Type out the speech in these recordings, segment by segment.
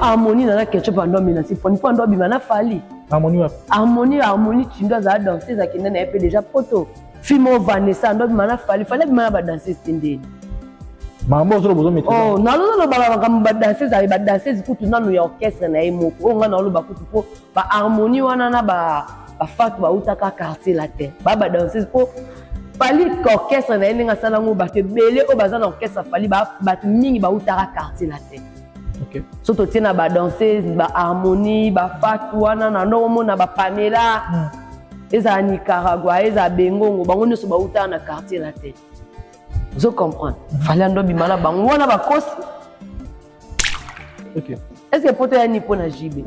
Harmonie na na Ketchup ando amenace Fally mpo ando abima na Fally. Harmonie wapi? Harmonie, Harmonie Tindo azala danseuse, akenda na ye mpe déjà poto. Film oyo Vanessa ando abima na Fally, Fally abima na badanseuse te ndeni. Makambo ozoloba ozomaîtrise. Oh, nalolobaka makambo badanseuse aye, badanseuse kutu nanu ya orchestre na ye moko oyo ngai naoloba kutu mpo baharmonie wana na bafatu bautaka Quartier Latin, ba badanseuse mpo Fally orchestre na ye ndenge asala yango, bato ebele oyo baza na orchestre Fally, bato mingi bautaka Quartier Latin. So totie na badanseuse, baharmonie, bafatu wana na ndongo omona bapamela, ezala Nicaragua, ezala Bengongo, bango nyonso bautaka na Quartier Latin. Ozo comprendre? Fally ando bima na bango wana, bakosi. Est ce que poto ya ni mpo na JB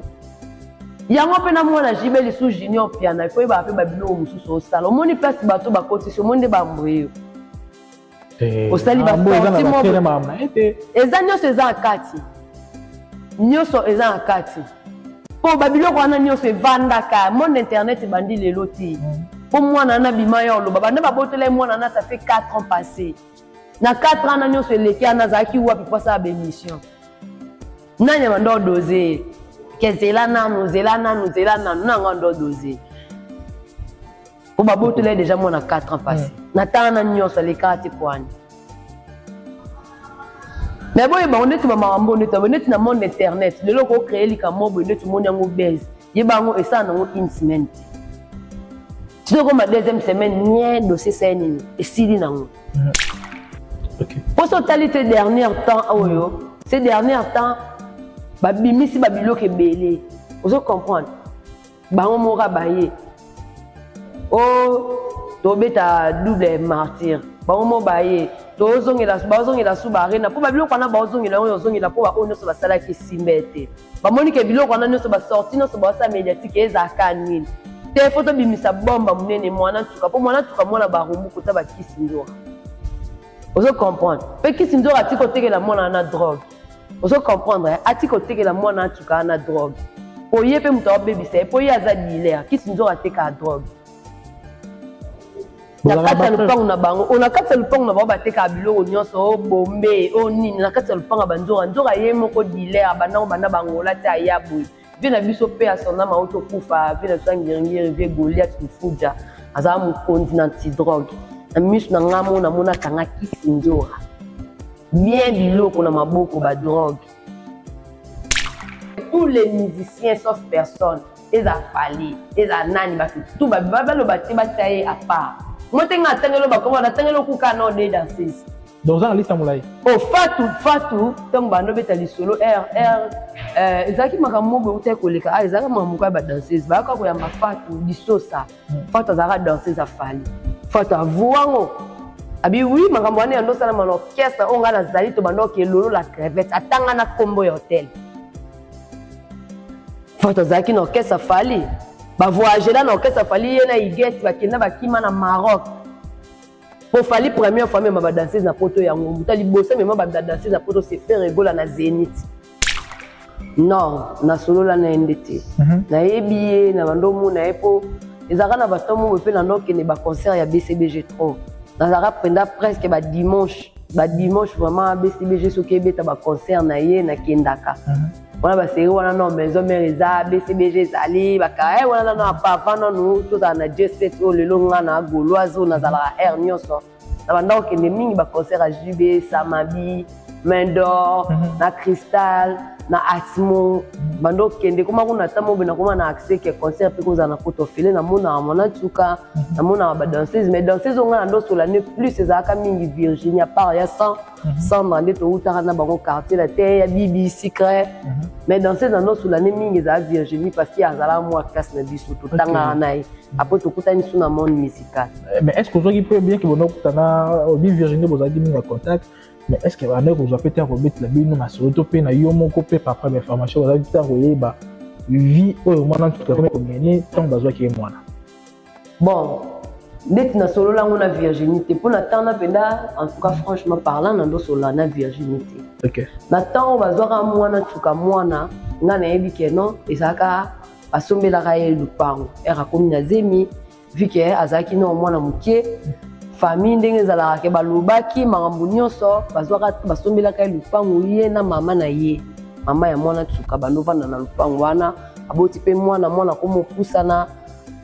yango mpe na mwana JB lisusu Junior Piana, ifo yebaka mpe babiloko mosusu osala. Omoni place bato bakotisi, omoni nde bamboye yo osali basorti moko eza nyonso eza na kati, nyonso eza na kati mpo babiloko wana nyonso evandaka. Monde internet ebandi lelo te mpo mwana wana bima ya oloba banda babotela ye mwana wana, ça fait 4 ans passé. Na 4 ans na nyonso eleki wana, azalaki wapi mpo asala baémission? Nani abanda odose ye ke zela nanu, zela nanu, zela nanu nanga anda odose mpo babotela ye déjà mwana 4 ans passé? Na ntango na nyonso alekaka te kwani. Mais boyeba ngo neti bamakambo neti neti na monde internet lelo, okocréer likambo boye neti omoni yango base, yeba yango esala nango une semaine te, ti tokoma deuxième semaine nie dossier esali nini, esili nango. Mposo otali te dernier temps oyo, ces dernier temps babimisi babiloko ebele. Ozo comprendre? Bango moko baye o tobeta double martyr, bango mo baye tozongela, bazongela su baarena mpo babiloko wana baozongela yango, ozongela mpo baoyo nyonso basalaki esimba te. Bamoni ke biloko wana nyonso, basorti nyonso baosala médiatique ezalaka nini te. Fo tobimisa bomba monene mwana ntuka, mpo mwana ntuka mwana barumbu kota bakisi nzora. Ozo comprendre? Mpe kisi nzora atiki kotekela mwana wana drogue. Ozo comprendre? Atiki kotekela mwana ntuka wana drogue po ye mpe moto aobebisa ye, mpo ye aza dealer. Kisi nzora atekaka drogue na kati ya lopango na bango. O na kati ya lopango na bango batekaka biloko nyonso, o bombe, o nini, na kati ya lopango ya banzora nzora. Ye moko dealer, abandango banda bangola ti aya boye. Vie na biso mpe ya sonama auti okufa, vie na biso ya Ngiringiri, vie Goliath Lufuja, azala mokonzi na antidrogue. Na miso na ngai mo namona akanga kisi nzora bien, biloko na maboko, badrogue. Tous les musiciens sauf personne, eza Fally, eza nani, bato tu baloba te, batia ye à part. Mo te nga atangeli bakoma, natangeli okuka na ode danseuse. Donc oza na liste ya molai. O Fatu, Fatu ntango bando obeta lisolo rr, ezalaki makambo moko eutai koleka. Ah, ezalaki makambo moko ya badanseuse bayaka koyamba Fatu Lisosa. Fatu azalaka danseuse, afali Fatu avuango abi wi makambo wana yando osalama na orchestre oyo ngai nazali. Tobanda oke Lolo la Crevette, atanga na nkombo ya hotel. Fatu azalaki na orchestre Fally, bavoyagela na orchestre Fally, ye na Iget bakenda, bakima na Maroc po Fally première fois mema badanseuse na poto. Yango moto liboso mema badanseuse na poto, c'est Ferre Gola na Zénith. Non, nasolola na ye nde te. Nayebi ye na bando omona ye mpo ezalaka na bato mobo mpe na ndokende baconcert ya BCBG trop. Nazalaka mpenza presque badimanche, badimanche vraiment BCBG soki ebeta baconcert na ye, nakendaka wana. Basérie wana no Maison Mère eza BCBG, ezali baka wana nano apava nanu tozala na J7 oyo lelo nga na Gauloise oyo nazalaka aire nyonso. Na banda kokende mingi baconcert ya JB, Samabi, Main d'Or, na Cristal, na Atmo. Banda okende koma kuna, ata mobe nakoma na accès ke concert mpe kozala na kota ofele, namonaka mwana ntuka, namonaka badanseuse. Mais danseuse oyo ngai na ndosola ne plus ezalaka mingi Virginia part ya 100 Sandra nde toutaka na bango quartier la te ya Bibi Secret. Mais danseuse na ndosola ne mingi ezala Virginie, parce que azalaka mwa classe na biso, totangaka na ye, après tokutani so na monde musical. Mais est ce que ozwaki mpe, bien ke bonda okutana obi Virginie, bozalaki mingi ya contact, mais est ce que bandaki kozwa mpe te ya kobetela bino masolo to mpe na yo moko mpe par rapport ya information bazalaki te ya koyeba vie oyo mwana ntuka akomi komene ntango bazwaki ye mwana? Bon, ndeti nasolola yango na Virginie te mpo na ntango na mpenza, en tout cas franchement parlant, na ndosolola na Virginie te. Na ntango bazwaka mwana ntuka, mwana nga nayebi ke non, ezalaka basombelaka ye lupango ere akomi na zemi, vu ke azalaki nao mwana moke. Famille ndenge ezalaka ke balobaki makambo nyonso, bazwaka, basombelaka ye lupango, ye na mama na ye. Mama ya mwana nsuka bando vanda na lopango wana, aboti mpe mwana, mwana akomopusana,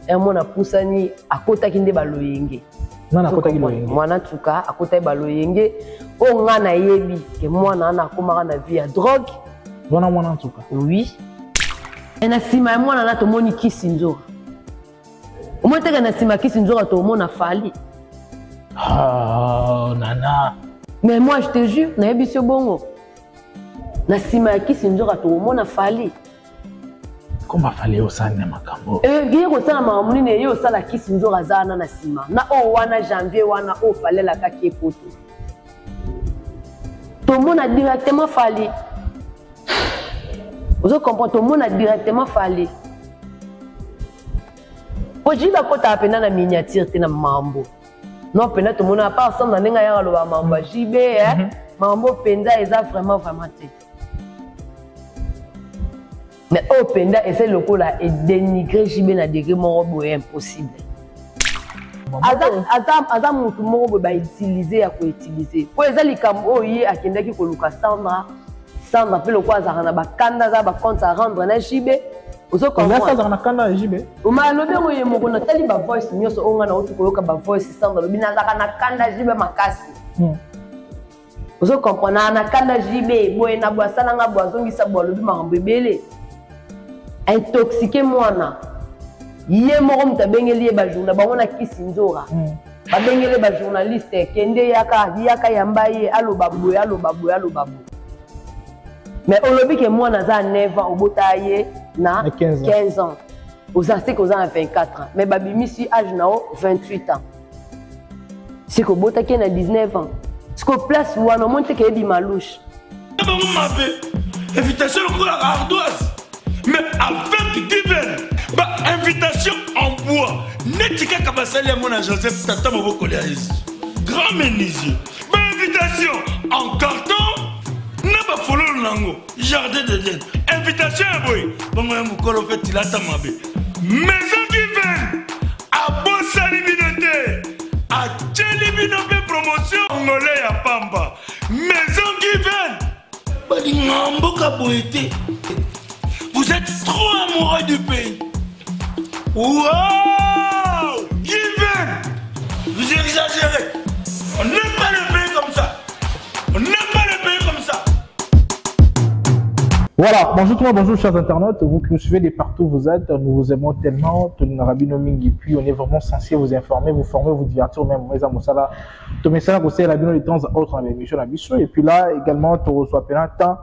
ya mwana apusani, akotaki nde baloyenge. Nani akotaki loyenge? Mwana nsuka akotaki baloyenge. Oyo nga nayebi ke mwana wana akomaka na vie ya drogue. Wana mwana nsuka? Oui. E na nsima ya mwana na tomoni kisi nzoka. Omoni teke na nsima kisi nzoka tomona Fally. Oh, nana. Mais moi je te jure, nayebi so bongo. Na nsima ya kisi nzoka tokomona Fally. Koma Fally osala makambo. Ye kosala makambo nini? Ye osala kisi nzoka aza wana na nsima. Na oyo wana janvier wana oyo Fally alakaki ye poto. Tomona directement Fally. Ozo comprendre, tomona directement Fally. Po JB akotaka mpenza na miniature te na mambo. Non, mpenza tomona à part ensemble na ndenge ayaka aloba mambo ya JB, eh? Mambo mpenza eza vraiment vraiment te. Mais oyo mpenza eza lokola edénigre JB na degré moko boye impossible. Aza mutu moko boye bautilize ya koutilize. Po eza likambo oyo ye akendaki koluka Sandra. Sandra mpe lokola azalaka na bakanda, aza bacompte à rendre na JB. Ozo comprendre? Azalaka na kanda ya JB? Oma alobi yango ye moko, natali ba voice nyonso oyo nga nauti koyoka ba voice. Sandra alobi nazalaka na kanda JB makasi. Ozo comprendre? Na kanda JB boye na boye, asalanga boye, azongisa boye, alobi makambo ebele. Intoxiqué mwana. Ye moko moto abengeli ye ba journal bango na kisi nzora. Babengeli ba journaliste, kende yaka, yaka yamba ye, aloba boye, aloba boye, aloba boye. Mais olobi ke mwana aza 9 ans, obota ye na 15 ans. Oza seke oza na 24 ans, mais babimisi âge na yo 28 ans. Seke obotaki ye na 19 ans. Siko place wana omoni te ke ebima louche. Bango mabe invitation lokola ardoise, mais avec Given ba invitation en bois neti kaka basali yango na Joseph tata mobokoli ya Yesu grand menuisier, ba invitation en carton na bafololo nango jardin d'Eden, invitation ya boye bongo ya mokolo mpe tilata mabe. Maison Given abosani bino te, atieli bino mpe promotion ngole ya pamba. Maison Given balinga mboka boye te. Vous êtes trop amoureux du pays. Wow! Given! Vous exagérez. On n'aime pas le pays comme ça. On n'aime pas le pays comme ça. Voilà, bonjour tout le monde, bonjour chers internautes, vous qui nous suivez de partout où vous êtes, nous vous aimons tellement, Tony Mingi, puis on est vraiment censé vous informer, vous former, vous divertir, même moi, Mosala, Tomesala, Kosela, Rabino, de temps à autre dans l'émission, la mission, et puis là, également, tu reçois temps,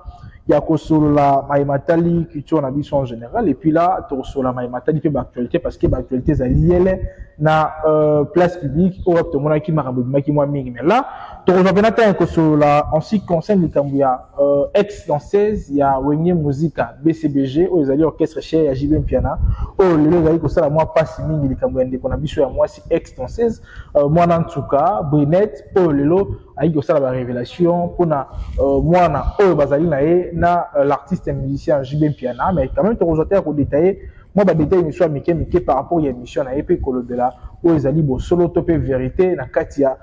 il y a Kosolola, Maïmatali, culture, la mission en général, et puis là, tu reçois la Maïmatali, puis l'actualité, parce que l'actualité, ça lié na place publique, au tout le monde qui m'a qui m'a mingi, mais là, tu reçois temps, Kosolola, en ce qui concerne le Cambouya, ex-danseuse, il y a Wenge Musica, BCBG, où ils allaient orchestre chez ya JB Mpiana, où le gars, il y a moi pas si mingi, le Cambouya, ndeko na biso ya moi si ex-danseuse, mwana nsuka, Brunette, oyo lelo ayiki kosala ba révélation mpona mwana oyo bazali na ye na l'artiste musicien JB Mpiana, mais quand même tokozwa te ya kodétailler moi ba détail émission ya mike mike par rapport ya émission na ye mpe kolobela oyo ezali bosolo to mpe vérité na kati ya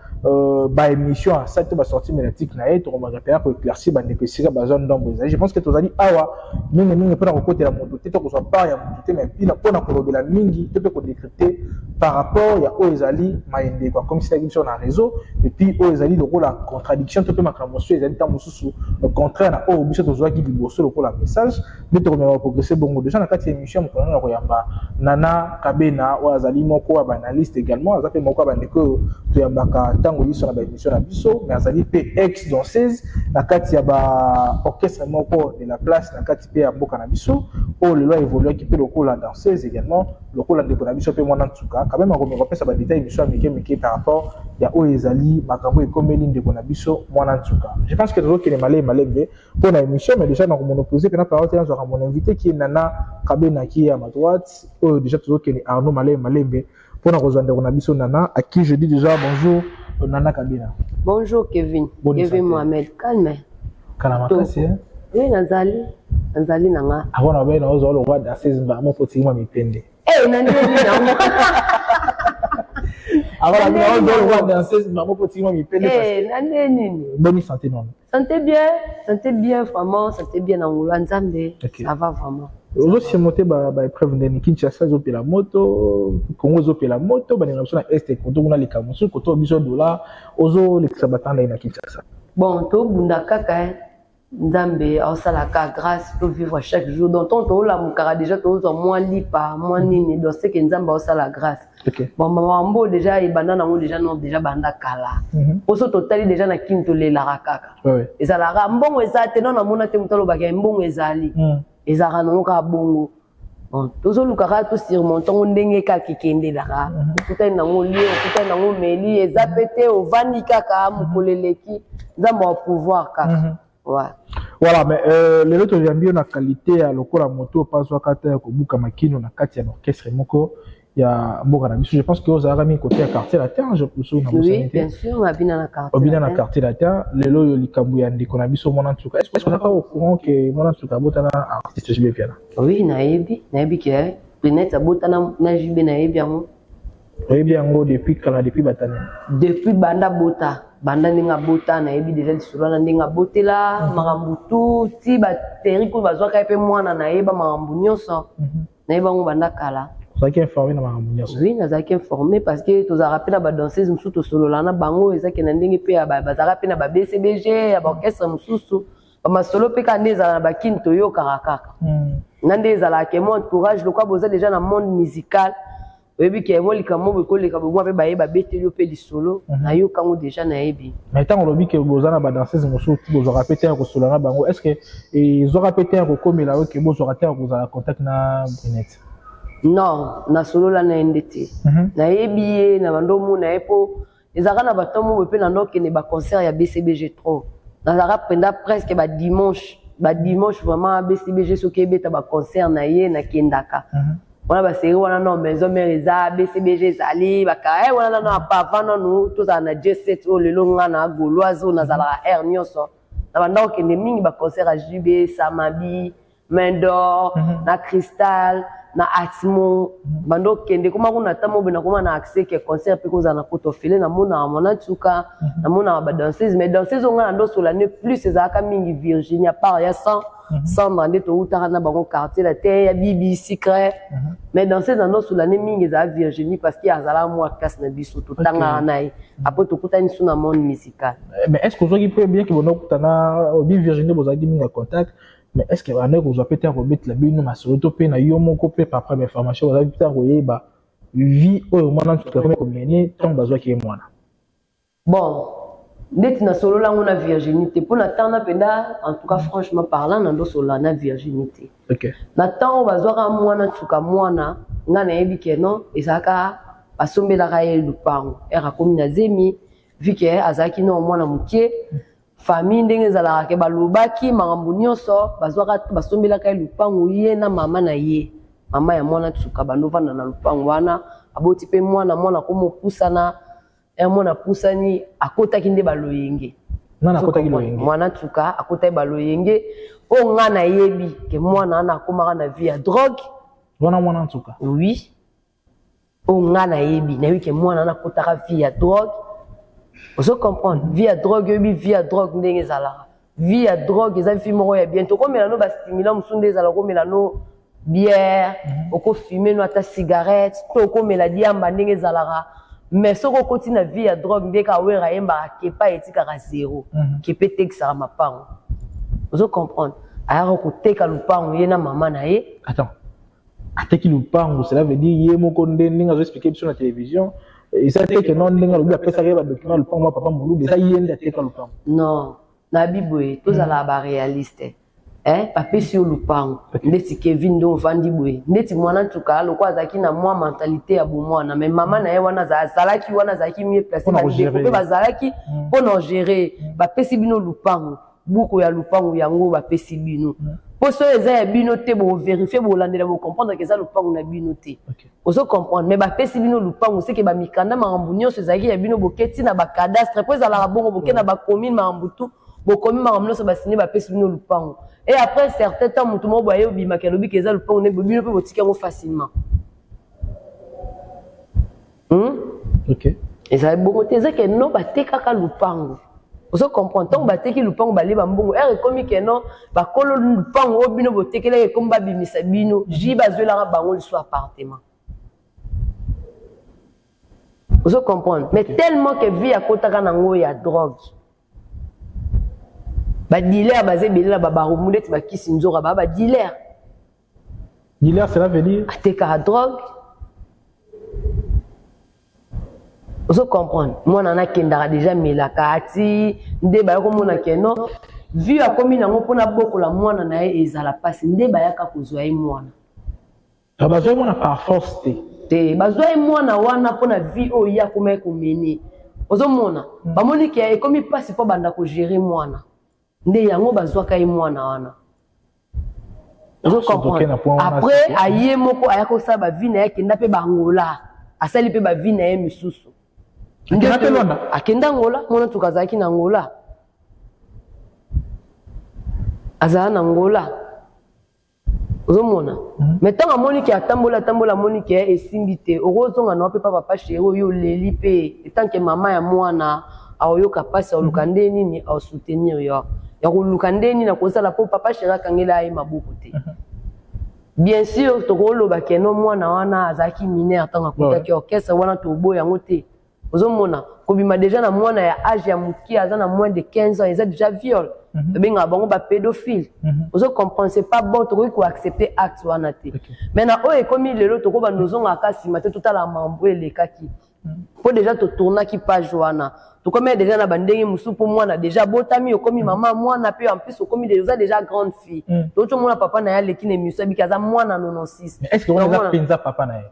ba émission asali to ba sortie médiatique na ye. Tokomaka mpenza koéclaircir bandeko esika bazwa ndombo ezali. Je pense que tozali awa mingi mingi mpona kokotela moto te to kozwa part ya moto te, mais mpona kolobela mingi to mpe kodécrypter par rapport ya oyo ezali mayendeko akomiselaki biso na réseau, et puis oyo ezali lokola contradiction to mpe makambo mosusu ezali ntango mosusu contraire na oyo biso tozwaki liboso lokola message nde tokomeka koprogresse bongo. Déjà na kati ya émission mokolo na koyamba Nana Kabena oyo azali moko ya baanalyste, également aza mpe moko ya bandeko oyo toyambaka ntango biso na baémission na biso, mais azali mpe ex danseuse na kati ya baorchestre moko de la place na kati mpe ya mboka na biso, oyo lelo aévoluaki mpe lokola danseuse, également lokola ndeko na biso mpe mwana nsuka. Quand même akomeka kopesa badétail émission ya mike mike par rapport ya oyo ezali makambo ekomeli ndeko na biso mwana nsuka. Je pense que tozokende malembe malembe pour la émission, mais déjà dans monopoliser que parole nazwaka mon invité qui est Nana Kabena qui est à ma droite, oyo déjà tozokende Arnaud malembe malembe mpona kozwa ndeko na biso Nana, à qui je dis déjà bonjour Nana Kabena. Bonjour Kevin. Bonne Kevin santé. Mohamed, calme. Kala makasi, hein? Oui, nazali, nazali nanga. Avant na bena ozwa le roi danseuse mba moko tima mipende. Eh, na nini nango? Avant danseuse mama po tima mipende parce que na nde nini? Bonne santé non. Santé bien, santé bien vraiment, santé bien na ngolo Nzambe. Ça va vraiment. Ozo surmonter ba ba épreuve ndeni Kinshasa ezopela moto, Congo ezopela moto, baninga biso na est koto kuna likambo mosusu koto biso dollar ozolekisa batanda na Kinshasa. Bon, tobunda kaka hein. Nzambe aosalaka grâce to vivre chaque jour donc ntango tolamukaka déjà tozwa mwa lipa mwa nini donc c'est que Nzambe aosala grâce. Bon, makambo déjà ebanda nango déjà non déjà banda kala. Po so totali déjà na kini tolelaka kaka. Ezalaka mbongo eza te non namona te moto alobaka mbongo ezali. Ezalaka nango kaka bongo. Bon, tozoluka kaka tosurmonte yango ndenge kaka ekendelaka. Okutani nango lie, okutani nango meli, eza pe te ovandi kaka mokolo eleki, Nzambe wa pouvoir kaka. Ouais. Voilà, mais lelo toyambi yo na qualité ya lokola moto opazwaka te ya kobuka makino na kati ya orchestre moko ya mboka na biso. Je pense que ozalaka mingi côté ya Quartier Latin, je pense na Oui, bien sûr, obina na Quartier. Obina na Quartier Latin, lelo yo likambo ya ndeko na biso mwana nsuka. Est-ce que ozalaka au courant que mwana nsuka abotana artiste JB Mpiana? Oui, nayebi, nayebi que Prinette abotana na JB, nayebi yango. Oyebi yango depuis kala, depuis batani? Depuis banda bota, banda ndenge abota, nayebi déjà lisolo wana ndenge abotela, makambo tu ti bateri kutu bazwaka ye mpe mwana nayeba makambo nyonso. Nayebi yango banda kala. Ozalaki informé na makambo nyonso? Oui, nazalaki informé parce que tozalaka mpe na badanseuse mosusu tosolola na bango, ezaki na ndenge mpe bazalaka mpe na ba BCBG ya baorchestre mosusu, bamasolo mpe kaka nde ezala na bakini toyokaka kaka. Na nde ezalaka ke mo entourage lokwa boza déjà na monde musical, oyebi ke mo likambo moko ekoleka bomwa mpe bayeba beteli yo mpe lisolo, nayoka yango déjà nayebi. Mais ntango olobi ke boza na badanseuse mosusu bozwaka mpe te ya kosolola na bango, est ce que ezwaka mpe te ya kokomela yo ke bozwaka te ya kozala contact na Brunette? Non, nasolola na ye nde te. Nayebi ye na bando omona ye mpo ezalaka na bato moko mpe na ndokende baconcert ya BCBG trop. Nazalaka mpenza presque badimanche, badimanche vraiment BCBG soki ebeta baconcert na ye nakendaka. Wana baseri wana no maison mère eza BCBG ezali baka wana nano apava nanu tozala na J7 oyo lelo nga na Gauloise oyo nazalaka air nyonso. Na banda kokende mingi baconcert ya JB, Samabi, Main d'Or, na Cristal, na Atmo, bando okende koma kuna ata mobe na koma na accès ke concert mpe kozala na poto ofele namonaka mwana nsuka, namonaka badanseuse, mais danseuse oyo nga na ndosola ne plus ezalaka mingi Virginia part ya Sandra nde toutaka na bango Quartier Latin ya Bibi Secret, mais danseuse na ndosola ne mingi ezala Virginie parce que azalaka mwa classe na biso totangaka na ye après tokutani so na monde musical. Mais est ce que ozwaki mpe bien ke bono okutana obi Virginie bozalaki mingi ya contact, mais est ce que bandaki kozwa mpe te ya kobetela bino masolo to mpe na yo moko mpe par après information bazalaki te ya koyeba vie oyo mwana nsuka akomi komene ntango bazwaki ye mwana? Bon, ndeti nasolola yango na Virginie te mpo na ntango na mpenza, en tout cas franchement parlant, na ndosolola na Virginie te. Na ntango bazwaka mwana nsuka mwana nga nayebi ke non ezalaka basombelaka ye lupango ere akomi na zemi vu ke azalaki no mwana moke, famille ndenge ezalaka ke balobaki makambo nyonso bazwaka basombelaka ye lupango ye na mama na ye, mama ya mwana nsuka bandovanda na lupango wana aboti mpe mwana, mwana akomopusana ere mwana apusani akotaki nde baloyenge. Nani akotaki loyenge? Mwana nsuka akotaki baloyenge oyo nga nayebi ke mwana wana akomaka na vie ya drogue. Wana mwana nsuka? Oui, oyo nga nayebi ke mwana wana akotaka vie ya drogue. Ozo comprendre vie ya drogue, oyebi vie ya drogue ndenge ezalaka. Vie ya drogue eza vie moko ya bien, tokomela no bastimulant mosusu nde ezala okomela no bière, okofume no ata cigarette to okomela diamba ndenge ezalaka, mais soki okoti na vie ya drogue nde kaka wera ayembaka kepa etikaka zéro, kepa etekisaka mapango. Ozo comprendre ayaka koteka lupango ye na mama na ye. Attends, ateki lupango, cela veut dire ye moko nde ndenge azoexplike biso na télévision eza te ke non ndenge alobi apesaka ye badocument lupango ya papa Moluba, eza ye nde ateka lupango? Non, nayebi boye tozalaka baréaliste. Bapesi yo lupango ndeti Kevin nde ovandi boye ndeti mwana ntuka lokola azalaki na mwa mentalité ya bomwana, mais mama na ye wana azalaki wana azalaki mieux placé, bandeko mpe bazalaki mpona gérer. Bapesi bino lupango, buku ya lupango yango bapesi bino mpo soki eza ya bino te boverifie, bolandela, bocomprendre ke eza lupango na bino te. Ozo comprendre? Mais bapesi bino lupango seke bamikanda makambo nyonso ezalaki ya bino, boketi na bacadastre mpo ezalaka bongo, boke na bacommune makambo tu bokomi makambo nyonso basine bapesi bino lupango et après certain temps motu moko boye obimaki alobi ke eza lupango ne bino mpe botiki yango facilement. Ezali bongo te. Eza ke no, batekaka lupango, ozo comprendre? Ntango bateki lupango, balie bambongo, ere ekomi ke no, bakolo lupango oyo bino botekelaki, ekomi babimisa bino. Ji bazwelaka bango lisusu appartement, ozo comprendre? Mais tellement que vie akotaka nango ya drogue, badealer baza ebele na babarumu, neti bakisi nzoka, baa badealer. Dealer, cela veut dire? Atekaka drogue, ozo comprendre? Mwana wana akendaka déjà, melaka ati nde baya komona ke no, vie akomi nango mpona bokola mwana na ye ezala mpasi, nde bayaka kozwa ye mwana. Bazwa ye mwana par force te? Te, bazwa ye mwana wana mpona vie oyo ye akomaki komene, ozomona? Bamoni ke ekomi mpasi mpo banda kogérer mwana, nde yango bazwaka ye mwana wana, ozo comprendre? Après aye moko aya kosala bavie na ye, akenda mpe bangola, asali mpe bavie na ye misusu. Akenda Ngola, mwana tuka azalaki na Ngola, azala na Ngola, ozomona? Mais ntango amoni ke atamboli, atamboli, amoni ke esimbi te, okozonga na mpe pa papa chéri oyo oleli mpe etanke mama ya mwana aoyoka mpasi, aoluka nde nini aosoutenir yo, ya koluka nde nini akozala mpo papa chéri akangela ye maboko te. Bien sûr, tokoloba ke no, mwana wana azalaki mineur ntango akotaki orchestre wana, toboya yango te. Ozomona, kobima déjà na mwana ya age ya mokie, aza na moins de 15 ans, eza déjà viol. Babengaka bango bapédophile, ozo comprendre? C'est pas bon, tokoki koaccepter acte wana te. Mais na oyo ekomi lelo, tokobanda ozongaka nsima te, totala mambo elekaki, mpo déjà totournaki page wana, tokomi déjà na bandenge mosusu, mpo mwana déjà abotami, okomi mama mwana mpe, en plus okomi oza déjà grande fille. Totomona papa na ye aleki na émission, abiki aza mwana 96. Est ce que wana eza mpenza papa na ye?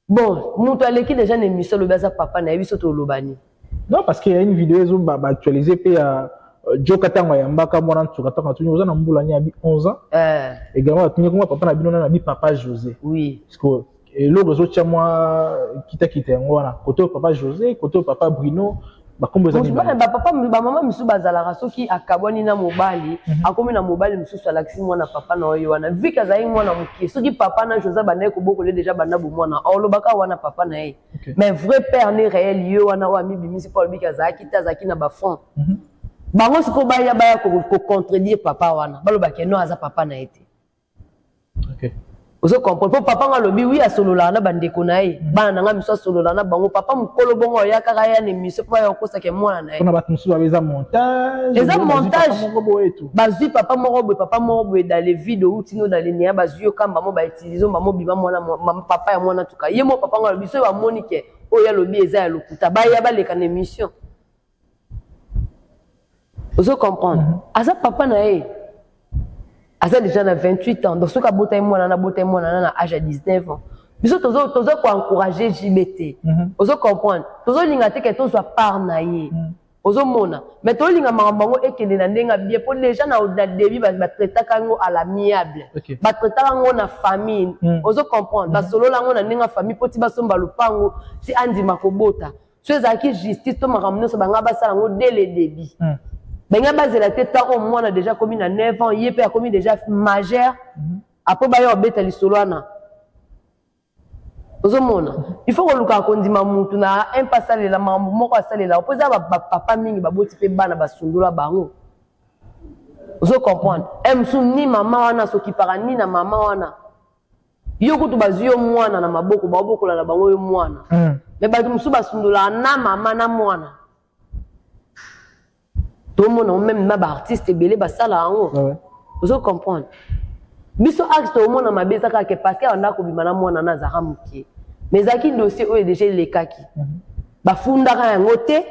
Bon, moto aleki déjà na émission, alobi aza papa na ye, biso tolobani. Non, parce qu'il y a une vidéo ezo baactualiser mpe ya Joka, ntango ayambaka mwana nsuka, ntango atuni: "Oza na mbula nini?" Abi: "11 ans." Également atuni: "Konga papa na bino nani?" Abi: "Papa José." Parce que eloko ezotia mwa kitakita yango wana, kote oyo papa José, kote oyo papa Bruno, bakombo eza mibale. Bapapa, bamama misusu bazalaka, soki akabwani na mobali, akomi na mobali mosusu, alakisi mwana papa na oyo wana. Vike azalaki mwana mokie, soki papa na José bandaki kobokola déjà banda bomwana, olobaka wana papa na ye. Mais vrai père ne réel, ye wana oyo amibimisi mpo alobiki azalaki te, azalaki na bafront. Bango sikoyo baya kocontredire papa wana, balobaki no, aza papa na ye te. Ozo comprendre? Mpo papa nga alobi wi, asololaka na bandeko na ye, bana na nga miso, asololaka na bango. Papa mokolo bongo oya kaka ya na émission mpo baya kokosaka mwana na ye. Mpona bato mosusu babe eza montage. Eza montage, bazwi papa moko boye, papa moko boye dans le vide, outi no dans le néant, bazwi yo kamba mo, bautiliser mbamo, bima mwana papa ya mwana. Tuka ye mo papa nga alobi, soki bamoni ke oyo alobi eza ya lokuta, baya baleka na émission, ozo comprendre? Aza papa na ye, aza déjà na 28 ans, donc soki abotaki mwana na abotaki mwana na age ya 19 ans. Biso tozo koencourager JB te, ozo comprendre? Tozolinga te ke tozwa part na ye, ozomona? Mais tolinga makambo yango ekende na ndenge ya bien, mpo déjà na début batraitaka yango à l'amiable, batraitaka yango na famille, ozo comprendre? Basolola yango na ndenge ya famille, mpo ti basomba lopango, ti andima kobota. So ezalaki justice to makambo nyonso, banga basala yango dès le début. Bangai bazela te ntango oyo mwana déjà akomi na 9 ans, ye mpe akomi déjà majeur, après baya obeta lisolo wana, ozomona? Il faut kolukaka kondima mutu na un mpe asalela makambo moko, asalela, mpo eza bapapa mingi baboti mpe bana, basundola bango, ozo comprendre? E mosusu ni mama wana asokipaka ni na mama wana, yo kutu bazwi yo mwana na maboko, baobokola na bango yo mwana. Mais bato mosusu basundolaka na mama na mwana, tomona même na baartiste ebele basala yango, ozo comprendre? Biso acte tomona mabe eza kaka ke parce que abanda kobima na mwana na azalaka mokie, mais ezalaki dossier oyo déjà elekaki, bafundaka yango te.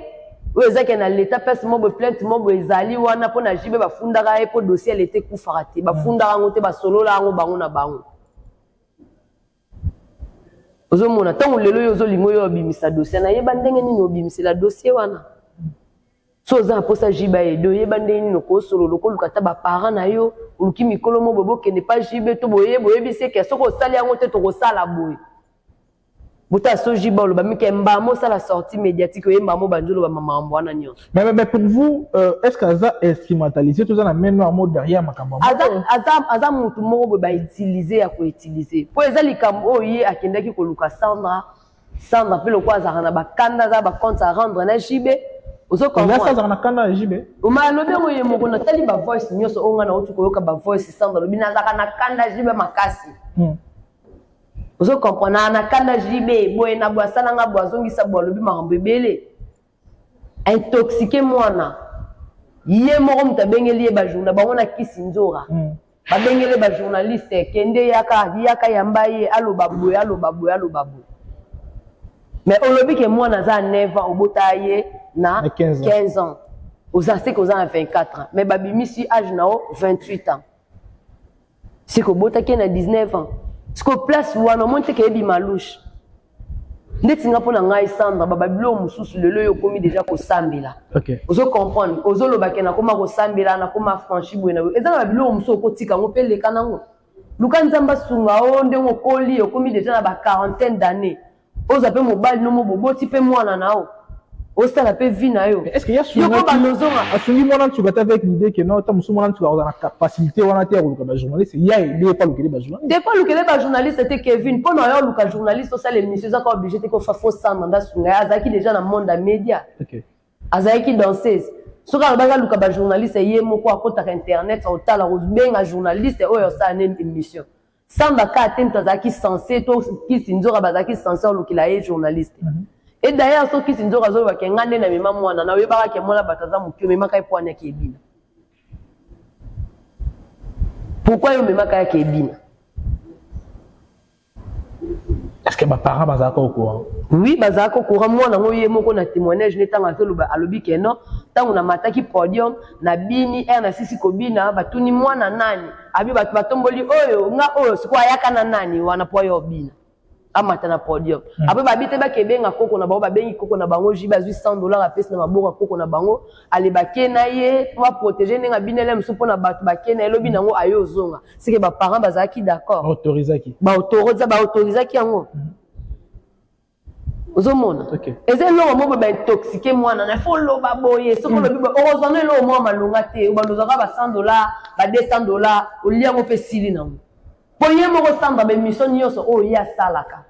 Oyo ezaki na leta, place mo boye, plainte mo boye ezali wana mpo na JB, bafundaka ye mpo dossier ya leta ekufaka te. Bafundaka yango te, basolola yango bango na bango, ozomona? Ntango lelo oyo ozolinga oyo obimisa dossier, nayeba ndenge nini obimisela dossier wana. So oza na mposa JB aide, oyeba ndenge nini okosolola, okoluka ata baparent na yo, oluki mikolo mo boye, bokende pa JB to boye, boyebisi eke soki osali yango te, tokosala boye. Bota so JB oloba mike mbamo, osala sortie médiatique, oyemba mo, bandi oloba makambo wana nyonso. Mais pour vous, est ce que aza instrumentalisé toza na main noire mo derrière makambo? Aza mutu moko boye bautiliser ya koutiliser, mpo eza likambo oyo ye akendaki koluka Sandra. Sandra mpe lokola azalaka na bakanda, aza bacompte à rendre na JB. Ozo comprendre, azalaka na kanda ya JB. Oma alobi yango ye moko. Natali bavoice nyonso oyo ngai nauti koyoka, bavoice Sandra alobi nazalaka na kanda JB makasi. Ozo comprendre, na kanda JB boye na boye, asalanga boye, azongisa boye, alobi makambo ebele, intoxiqué mwana. Ye moko moto abengeli ye bajourna bango na kisi nzora. Babengeli bajournaliste, kende, yaka, yaka, yamba ye, aloba boye, aloba boye, aloba boye. Mais olobi ke mwana aza 9 ans, obota ye na 15 ans, 15 ans. Oza seke oza na 24 ans, mais babimisi age na yo 28 ans, seke obotaki ye na 19 ans. Siko place wana omoni te ke ebima louche. Ndeti nga, mpo na ngai, Sandra, bababiloko mosusu lelo oyo okomi deja kosambela. Ozo comprendre, ozoloba ke nakoma kosambela, nakoma franchi boye na boye. Eza na babiloko mosusu okotika yango mpe leka nango, luka Nzambe asunga o ndenge okoli, okomi deja na ba quarantaine d'année, ozwa mpe mobali nomo, boboti mpe mwana na yo, osala mpe vie na yo. Est ce que ya asungi mwana nsuka te avec l'idée que non, ta mosusu mwana nsuka akozala na facilité wana te ya koluka bajournaliste, ya aide pa alukele bajournaliste? Te, po alukele bajournaliste te, Kevin. Mpo na yo oluka journaliste, osala émission, ezaka obligé te kofa fo Sandra nde asunga ye. Azalaki déjà na monde ya média. Azalaki danseuse. Soki alobaki aluka bajournaliste, ye moko akotaka internet, akotala, kobenga journaliste oyo osala ne émission. Sandra kaka te moto azalaki censé to kisi nzoka bazalaki censé olukela ye journaliste. Et d'ailleurs, soki kisi nzoka azolobaka nga nde namema mwana na, oyebaka ke mwana bato aza moke, omemaka ye mpo wana yaki ebina. Pourquoi yo omemaka yaki ebina? Est ce que baparent bazalaka au courant? Oui, bazalaka au courant. Mwana yango ye moko na témoignage ne, ntango azoloba, alobi ke non, ntango namataki podium, nabini ere, nasisi kobina, batuni mwana nani, abi bato batomboli oyo nga oyo. Sikoyo ayaka na nani wana mpo ayo obina, amata na podium? Apres babi te bakebenga koko na bango, babengi koko na bango, JB azwi 100 $ apesi na maboko ya koko na bango. Ale bake na ye po baprotéger ndenge abinele mosusu mpo na bato bake na ye. Elobi nango aye ozonga, seke baparent bazalaki d'accord. Autorisaki? Baautorisaki yango. Ozomona, eza eloko moko baintoxiquer mwana na fo oloba boye. Soki olobi boye, okozwa no eloko moko malonga te. Balozwaka ba 100 $, ba 200 $, olia yango mpe esili nango. Mpo ye moko Sandra, baémission nyonso oyo ye asalaka,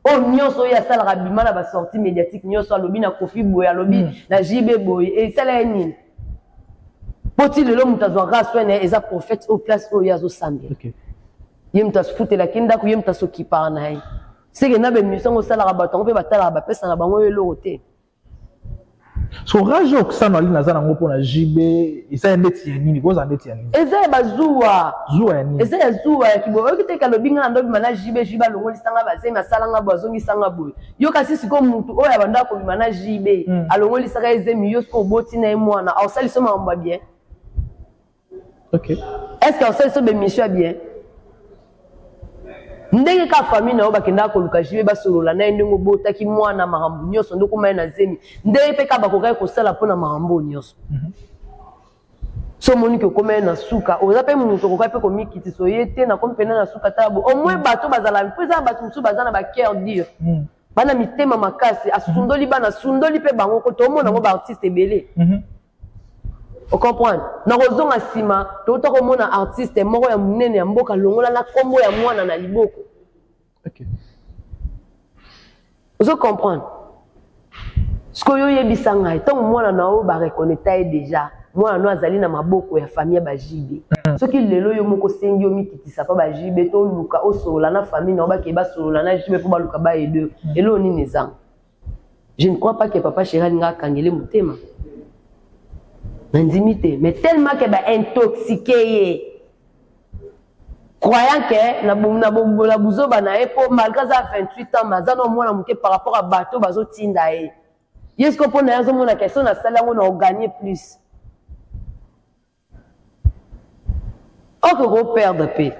oyo nyonso oyo asalaka, abima na basortie médiatique nyonso, alobi na Kofi boye, alobi na JB boye, esala ye nini? Mpo ti lelo moto azwaka soin na ye eza prophète oyo place oyo ye azosambela. Ye moto afutelaki ndako, ye moto asokipaka na ye. Seke na baémission yango osalaka, bato yango mpe batalaka, bapesa na bango oyo eloko te. So rage oyo Sandra Lina aza nango mpona JB eza ya ndeti ya nini? Kozala ndeti ya nini? Eza ya bazuwa. Zuwa ya nini? Eza ya zuwa ya kibo. Oyoki te kalobi nga na ndobima na JB, JB alongolisanga bazemi, asalanga boye, azongisanga boye. Yo kasi sikoyo, mutu oyo abanda kobima na JB, alongolisaka ye zemi, yo sikoyo oboti na ye mwana, aosalisa makambo ya bien? Est ce que aosalisa baémission ya bien? Ndenge kaka famille na yo bakendaka koluka JB, basolola na ye ndenge obotaki mwana, makambo nyonso, nde okoma ye na zemi, ndenge mpe kaka bakokaki kosala mpona makambo oyo nyonso. So omoni ke okoma ye na suka, oza mpe moto okokaki mpe komikitisa, oye te, nakomi mpena na suka, tala bo au moins bato bazala, mpo eza na bato mosusu baza na bacœur dur, bana mitema makasi, asundoli bana, asundoli mpe bango ko toomona yango baartiste ebele. Ocomprendre, na kozonga nsima, touta komona artiste moko ya monene ya mboka longola na nkombo ya mwana na liboko. Ozo comprendre, sikoyo oyebisa ngai, ntango mwana na oyo bareconnecta ye déjà, mwana no azali na maboko ya famille ya baJB, soki lelo yo moko osengi yo mikitisa mpa baJB, to oluka osolola na famille na yo, bakee basolola na JB mpo baluka baaider, eloko nini ezanga? Je ne crois pas que papa chéri alinga akangele motema, nandimi te. Mais tellement ke baintoxiquer ye, croyant ke na buzoba na ye, mpo malgré aza 28 ans, mais aza na mwana moke par rapport à bato bazotinda ye. Ye siko mpo na ye azomona ke so nasali yango na ogagner plus, oke koperdre mpe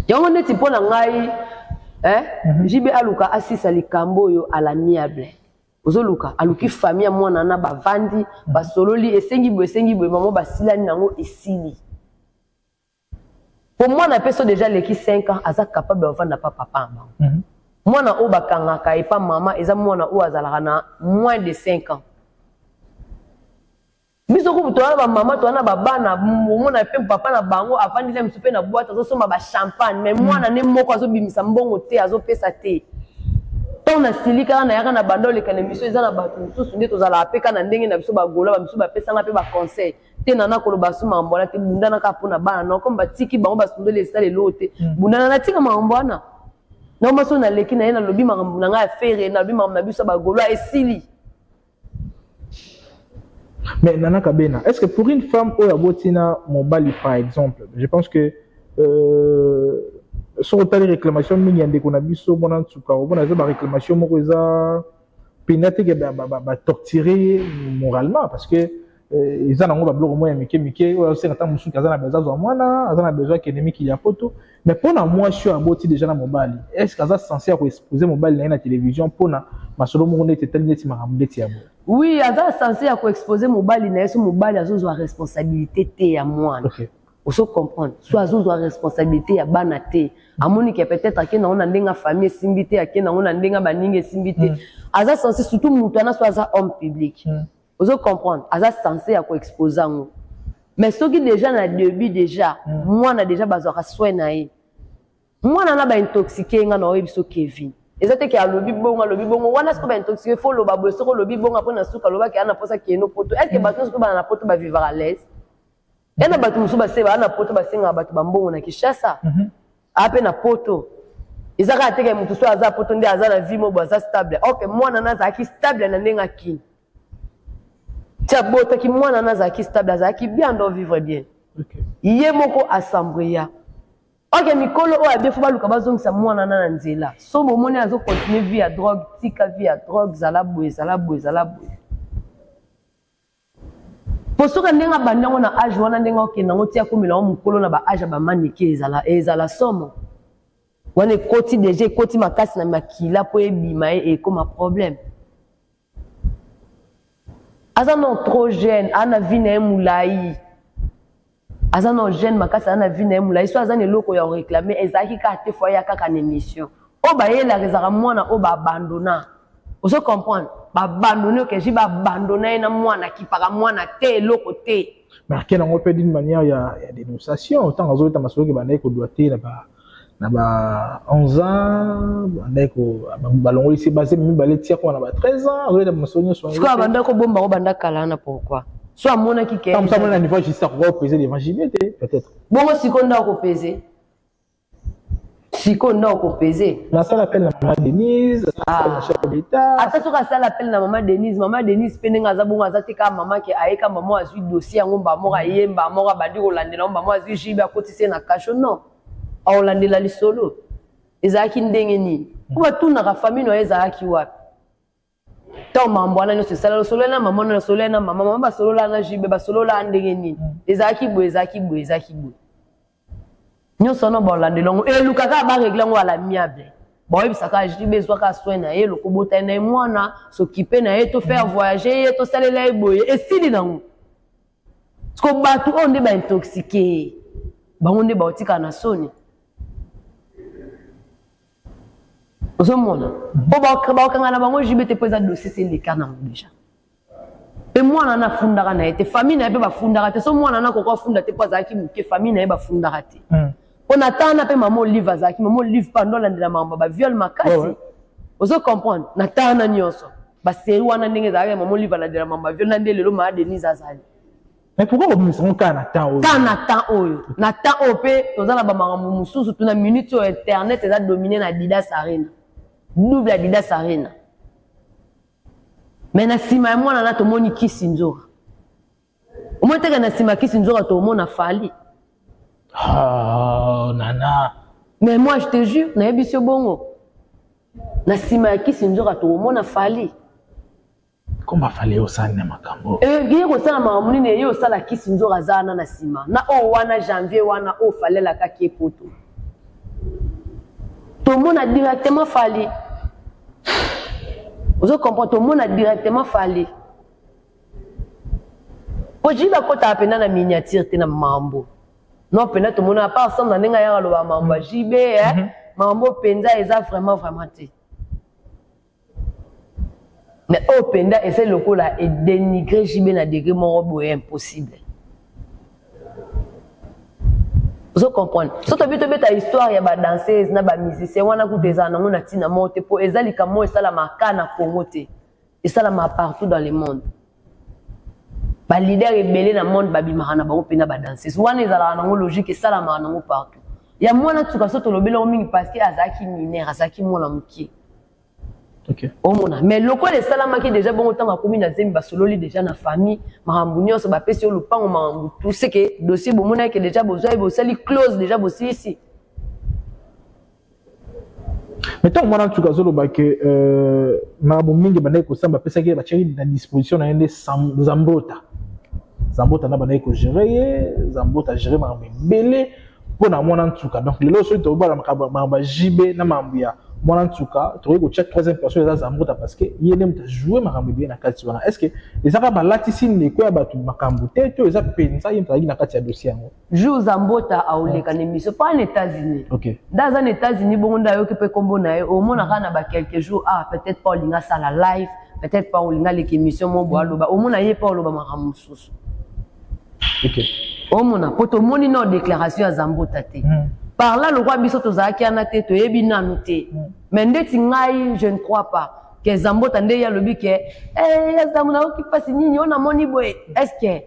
yango. Neti mpo na ngai, eh? JB aluka asisa likambo oyo à l'amiable. Ozoluka aluki famille ya mwana na bavandi, basololi, esengi boye, esengi boye, mamo basilani nango, esili. Po mwana mpe so déjà aleki 5 ans, aza capable ya ovanda pa papa na bango. Mwana oyo bakangaka epa mama eza mwana oyo azalaka na moins de 5 ans. Biso kubu toza na bamama, toza na babana, omona mpe papa na bango avandi na misu mpe na boîte, azosomba bachampagne, mais mwana ne moko azobimisa mbongo te, azopesa te. Ntango nasili kaka nayaka na banda oleka na émission, eza na bato mosusu nde tozalaka mpe kaka na ndenge na biso bagola, bamisusu bapesanga mpe baconseil te. Nana koloba su makambo wana te, bundana kaka mpo na bana no, comme batiki bango basundoli esala eloko te. Bundana, natika makambo wana naoma so naleki na ye, nalobi makambo na ngai ya Ferre, nalobi makambo na biso ya bagolois, esili. Mais Nana Kabena, est-ce que pour une femme oyo aboti na mobali par exemple, je pense que soki otali réclamation mingi ya ndeko na biso mwana nsuka, omona eza baréclamation moko eza mpenza te ke batorture ye moralement, parce que eza nango babiloko moko ya mike mike oyo azosenga. Ntango mosusu aza na besoin azwa mwana, aza na besoin akende mikili ya poto. Mais mpo na mwasi oyo aboti déjà na mobali, est ce que aza censé ya koexpose mobali na ye na télévision mpona masolo moko neti etali neti makambo neti ya boye? Oui, aza censé ya koexpose mobali na ye so mobali azozwa responsabilité te ya mwana. Ozo comprendre? So azozwa responsabilité ya bana te, amoni ke peut-être ake nango na ndenge ya famille esimbi te, ake nango na ndenge ya baninga esimbi te, aza censé, surtout moto wana so aza homme public. Ozo comprendre? Aza censé ya koexpose yango. Mais soki déjà na début déjà mwana déjà bazwaka soin na ye, mwana na baintoxique, nga na oyebi so Kevin, eza te ke alobi bongo, alobi bongo wana. Soki baintoxique, faut oloba boye. Soki olobi bongo, apres na suka alobaki aa na mposa keno poto. Est ce que bato nyonso mpe bana na poto bavivaka à l'aise? Ya na bato mosusu base baa na poto, basengaka bato bambongo na Kinshasa. Aa mpe na poto eza kaka teke motu so aza poto nde aza na vie mobo aza stable. Ok, mwana na azalaki stable na ndenge akini ti abotaki mwana na azalaki stable, azalaki bien, ando vivre bien. Ye moko asambreya. Ok, mikolo oyo abie, faut baluka bazongisa mwana na nzela. So bomoni azocontinue vie ya drogue, tika vie ya drogue, zala boye, zala boye, zala boye. Po soki ndenge abandi yango na age wana, ndenge akokende yango ti akomela yango mokolo na baage ya bamanike, ezala somo. Wana ekoti déjà, ekoti makasi na makila mpo ebima ye, ekoma problème. Aza non trop jeune, aza na vie na ye molai. Aza non jeune makasi, aza na vie na ye molai. So aza na eloko ya koréclame, ezalaki kaka te faut aya kaka na émission oyo bayelaka. Ezalaka mwana oyo baabandona, ozo comprendre? Baabandone, okeji baabandona ye na mwana, akipaka mwana te, eloko te. Marke nango mpe d'une manière ya dénonciation, ntango azobeta masolo ke bandaki kodwa te na ba 11 ans, bandaki balongolisi bazemi mibale tia koma na ba 13 ans, azobeta masolo nyonso. Sikoyo abanda kobomba ngo banda kala wana, pourquoi? So amonaki ke Ntango mosusu amoni na niveau ya justice akoka kopese devant JB te peut-être. Bongo sikoyo nde akopese, sikoyo nde akopese. Nasala appel na mama Denise, asala na chef d'État. Ata soki asala appel na mama Denise, mama Denise mpe ndenge aza bongo, aza te kaka mama ke ayeka mama azwi dossier yango, mba moko ayemba moko abandi kolandela ngo, mama azwi JB akotisi ye na kasho. Non, akolandela lisolo ezalaki ndenge nini, mpo batunaka famille na ye ezalaki wapi ntango mambo wana nyonso esala. Osolola na mama na osolola na mama, mama basolola na JB, basolola ndenge nini? Ezalaki boye, ezalaki boye, ezalaki boye. Nyonso wana baolandela yango, eluka kaka barègle yango à l'amiable. Baoyebisaka JB ezwaka soin na ye, lokobota na ye mwana, s'occupe na ye, to faire voyager ye, tosalela ye boye, esili nango. Siko bato oyo nde baintoxique ye, bango nde baotikala na soni. Ozomona, mpo baokanga na bango JB te, mpo eza dossier se eleka nango déjà. Mpe mwana wana afundaka na ye te, famille na ye mpe bafundaka te. So mwana wana koko afunda te mpo azalaki moke, famille na ye bafundaka te. Mpo na tana mpe mama Olive azalaki, mama Olive mpe ando alandela makambo baviole makasi. Ozo comprendre? Na tana nyonso basérie wana ndenge ezalaki, mama Olive alandela makambo baviole na nde lelo maa Denise azali. Mais pourquoi kobimisa ngo kaka na temps oyo? Kaka na temps oyo, na temps oyo mpe toza na bamakambo mosusu. Tuna minute oyo internet eza dominé na Adidas Arena, double Adidas Arena. Mais na nsima ya mwana na tomoni kisi nzoka, omoni teke na nsima kisi nzoka tomona Fally. Oh, Nana. Mais moi je te jure, nayebi so bongo, na nsima ya kisi nzoka tokomona Fally. Komba Fally osala na makambo. Ye kosala makambo nini? Ye osala kisi nzoka aza wana na nsima na oyo wana janvier wana oyo Fally alakaki ye poto, tomona directement Fally. Ozo comprendre? Tomona directement Fally, po JB akotaka mpenza na miniature te na mambo. Non, mpenza tomona apa ensemble na ndenge ayaka aloba mambo ya JB, mambo mpenza eza vraiment vraiment te. Mais oyo mpenza eza lokola edénigre JB na degré moko boye impossible. Ozo comprendre? So tobi tobeta histoire ya ba danseuse na ba musicien wana kutu ezala nango na ntina moko te mpo eza likambo moko esalamaka kaka na Congo te, esalamaka partout dans le monde. Ba leader ebele na monde babimaka na bango mpe na ba danseuse wana, ezalaka nango logique, esalamaka nango partout. Ya mwana nsuka so tolobeli yango mingi parce que azalaki mineur, azalaki mwana mokie. Omona, mais lokola esalamaki déjà bongo, ntango akomi na zemi, basololi déjà na famille makambo nyonso, bapesi yo lopango, makambo tout ce que dossier bomonaki déjà, bozwa ye, bosali close déjà, bosilisi. Mais ntango mwana nsuka azoloba ke makambo mingi bandaki kosala, bapesaki ye, batiaki na disposition na ye nde Zambota, Zambota nde bandaki kogérer ye, Zambota agérer makambo ebele mpo na mwana nsuka. Donc lelo soki tobala makambo ya JB na makambo ya mwana nsuka, tokoki kotia troisième personne, eza Zambota, parce que ye nde moto ajoue makambo ebele na kati wana. Est ce que ezaka balatisi ndeko ya bato makambo te, to eza mpenza ye moto azalaki na kati ya dossier yango? Jour Zambota aoleka na émission pa na États-Unis, nde aza na États-Unis bongo, nde ayoki mpe nkombo na ye, omonaka na ba quelques jours, ah, peut-être pas olinga asala live, peut-être pas olinga aleka émission mo bo aloba, omona ye mpe oloba makambo mosusu. Omona, po tomoni na déclaration ya Zambota te. Par là, lokwa biso tozalaki wana te, toyebi nanu te. Mais ndeti ngai, je ne crois pas ke Zambota nde ye alobi ke eh, ya Zambo, nayoki mpasi nini oyo namoni boye. Est ce que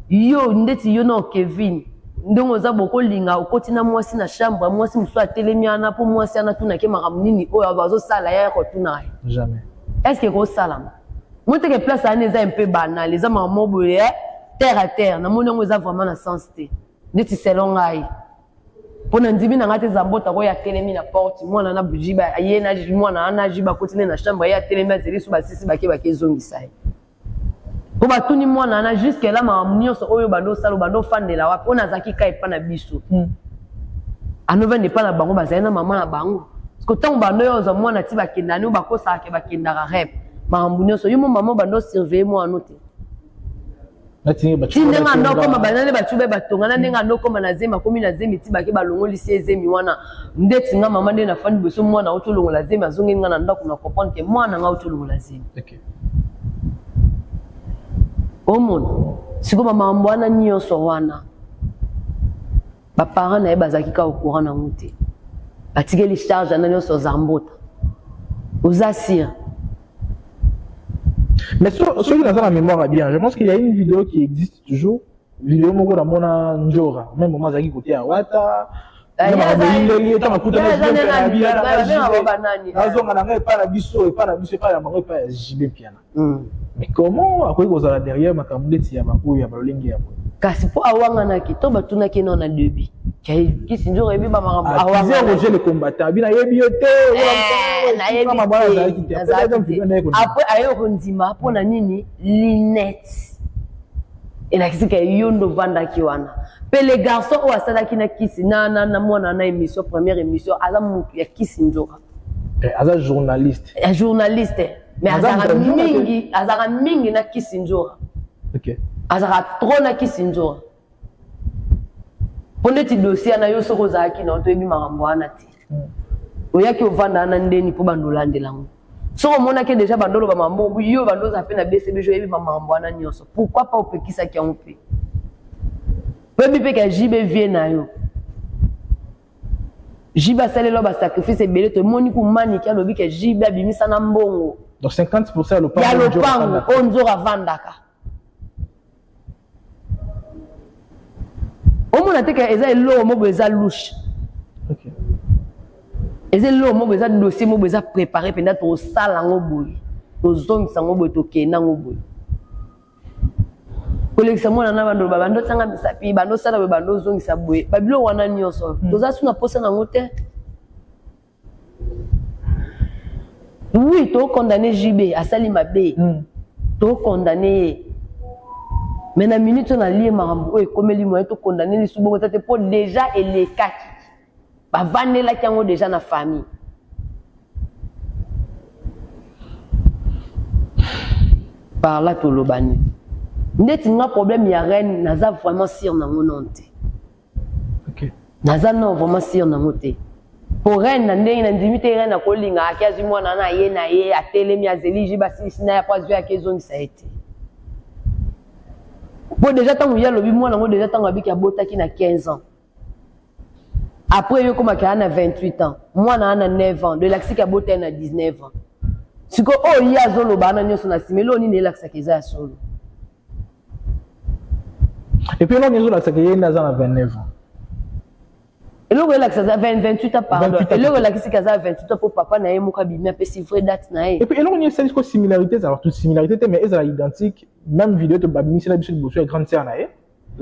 yo, ndeti yo na Kevin, ndenge oza bokolinga okoti na mwasi na chambre, mwasi mosusu atelemi wana mpo mwasi wana atunaki makambo nini oyo bazosala ye, kotuna ye? Jamais. Est ce que ekosalama mo teke place wana eza un peu banal, eza makambo boye terre à terre. Namoni yango eza vraiment na sens te. Ndeti selon ngai, mpo na ndimi na ngai te, Zambota oyo atelemi na porte, mwana na JB ye na mwana wana JB akoti nde na chambre, ye atelemi azeli so basisi bake bake ezongisa ye, mpo batuni mwana wana jusque là makambo nyonso oyo bando osala, bando ofandela wapi? Oyo nazalaki ka epa na biso, anovanda epa na bango, bazali na mama na bango. Parce que ntango bando oyo ozwa mwana ti bakendaka ni oyo bakosaka ke bakendaka rep, makambo nyonso yo mo mama bando surveille mwana te. Ti ndenge andokoma banani bacuba batonga na ndenge andokoma na zemi, akomi na zemi, ti bake balongolisi ye zemi wana. Ndeti nga mama nde nafandi boso, mwana auti olongola zemi, azongeli nga na ndako, na comprendre ke mwana nga auti olongola zemi. Omona sikoyo bamakambo wana nyonso wana, baparent na ye bazalaki kaka courant nango te, batikeli charge wana nyonso Zambota. Oza sûr? Mais soki naza na mémoire bien, je pense qu'il y a une vidéo qui existe toujours, vidéo moko namona Njora, même moment azalaki kote ya Wata, ntango akutana, azonga na ngai epai na biso, epai na biso, epai na bango, epai ya JB Mpiana. Mais comment akoki kozala derrière makambo ndeti ya baoyo ya balolenge ya boye? Kasi mpo awanganaki to batunaki nao na début, kisi nzoko yebi bamakambo. Roger le combattant bina yebi yo te. Après aye kondima mpo na nini? Lunette elakisi ka yo nde ovandaki wana. Mpe le garçon oyo asalaki na kisi na mwana na émission, première émission, aza motu ya kisi nzoka. Aza journaliste. Ya journaliste, mais azalaka mingi, azalaka mingi na kisi nzoka. Azalaka trop na kisi nzoka, mpo ndeti dossier na yo, soki ozalaki na toyebi makambo wana te, oyaki ovanda wana ndeni mpo bando olandela yango. Soki omonaki déjà bando oloba mambo yo, bando ozala mpe na BCBG, oyebi bamakambo wana nyonso, pourquoi pas opekisaki yango? Mpe oyebi mpe ka JB vie na yo, JB asalela basacrifice ebele. Tomoni kumaniki alobi ke JB abimisa na mbongo. Donc 50% ya lopango. Ya lopango oyo nzoka avandaka. Omona te ke eza eloko moko eza louche, eza eloko moko, eza dossier moko eza préparé mpenza. Tosala yango boye, tozongisa yango boye, tokenda yango boye, kolekisa mwana na bando bando otanga misapi, bando osala boye, bando ozongisa boye, babiloko wana nyonso toza su na posa nango te. Oui, tokondamner JB, asali mabe, tokondamner ye, mais na minute oyo nalie makambo oyo ekomeli moye, tokondamner lisu bongo eza te, mpo déjà elekaki, bavandelaki yango déjà na famille. Par là toloba nini? Ndeti nga, problème ya reine, naza vraiment sûr nango non te. Naza non vraiment sûr nango te, po reine na ndenge na ndimi te, reine akolinga aki azwi mwana na ye na ye, atelemi azeli ji basilisi na ye, po azwi aki ezongisa ye te. Po déjà ntango ye alobi mwana yango, déjà ntango abiki abotaki na 15 ans. Après yo komaki aa na 28 ans, mwana aa na 9 ans, do elakisiki abota ye na 19 ans. Sikoyo oyo ye azoloba wana nyonso na nsima, eloko nini elakisaka eza ya solo? Et puis eloko nini ezolakisaka ye nde aza na 29 ans? Eloko elakisa aza 28 ans, pardon, eloko elakisiki aza 28 ans mpo papa na ye moko abimi apesi vraie date na ye. Et puis eloko nini esali siko similarité ezala tout similarité te, mais ezala identique, même vidéo to babimisela biso liboso ya grande sœur na ye,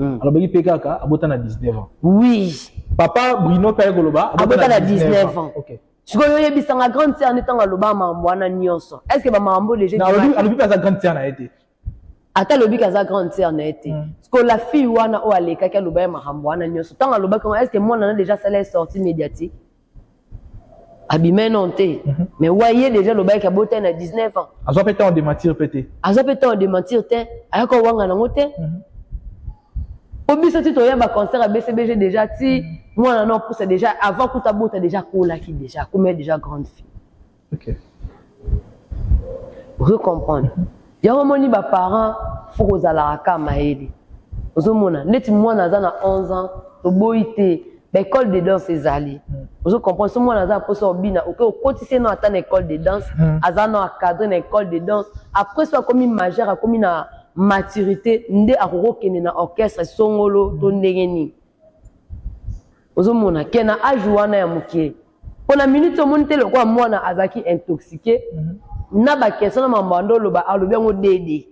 alobaki mpe kaka abota na 19 ans. Oui. Papa Bruno mpe aye koloba abota na 19 ans. Okay. Sikoyo oyebisanga grande sœur nde ntango aloba makambo wana nyonso, est ce que bamakambo déjà alobi mpe aza grande sœur na ye te? Ata alobi ke aza grande sœur na ye te, sikoyo la fille wana oyo alekaki aloba ye makambo wana nyonso, ntango alobaki yango, est ce que mwana na déjà asala ye sortie médiatique, abima non te? Mais wa ye déjà alobaki abota ye na 19 ans. Azwa mpe temps démentir mpe te. Azwa mpe temps démentir te, ayaka owanga nango te. Po biso ti toya baconcert ya BCBG déjà, ti mwana na opusa déjà, avant kuta bota déjà akolaki déjà, akomi déjà grande fille. Recomprendre yango, omoni baparent fo kozalaka ka mayele. Ozomona neti mwana aza na 11 ans, toboyi te, baécole de danse ezali. Ozo comprendre, so mwana aza na mposa obina, oke okotisi ye no ata na école de danse, aza no encadré na école de danse. Après so akomi majeur, akomi na maturité, nde akoki kokende na orchestre songolo to ndenge nini. Ozomona ke na age wana ya moke, mpo na minute omoni te lokola mwana azalaki intoxiqué na baquestion na makambo ando oloba, alobi yango dede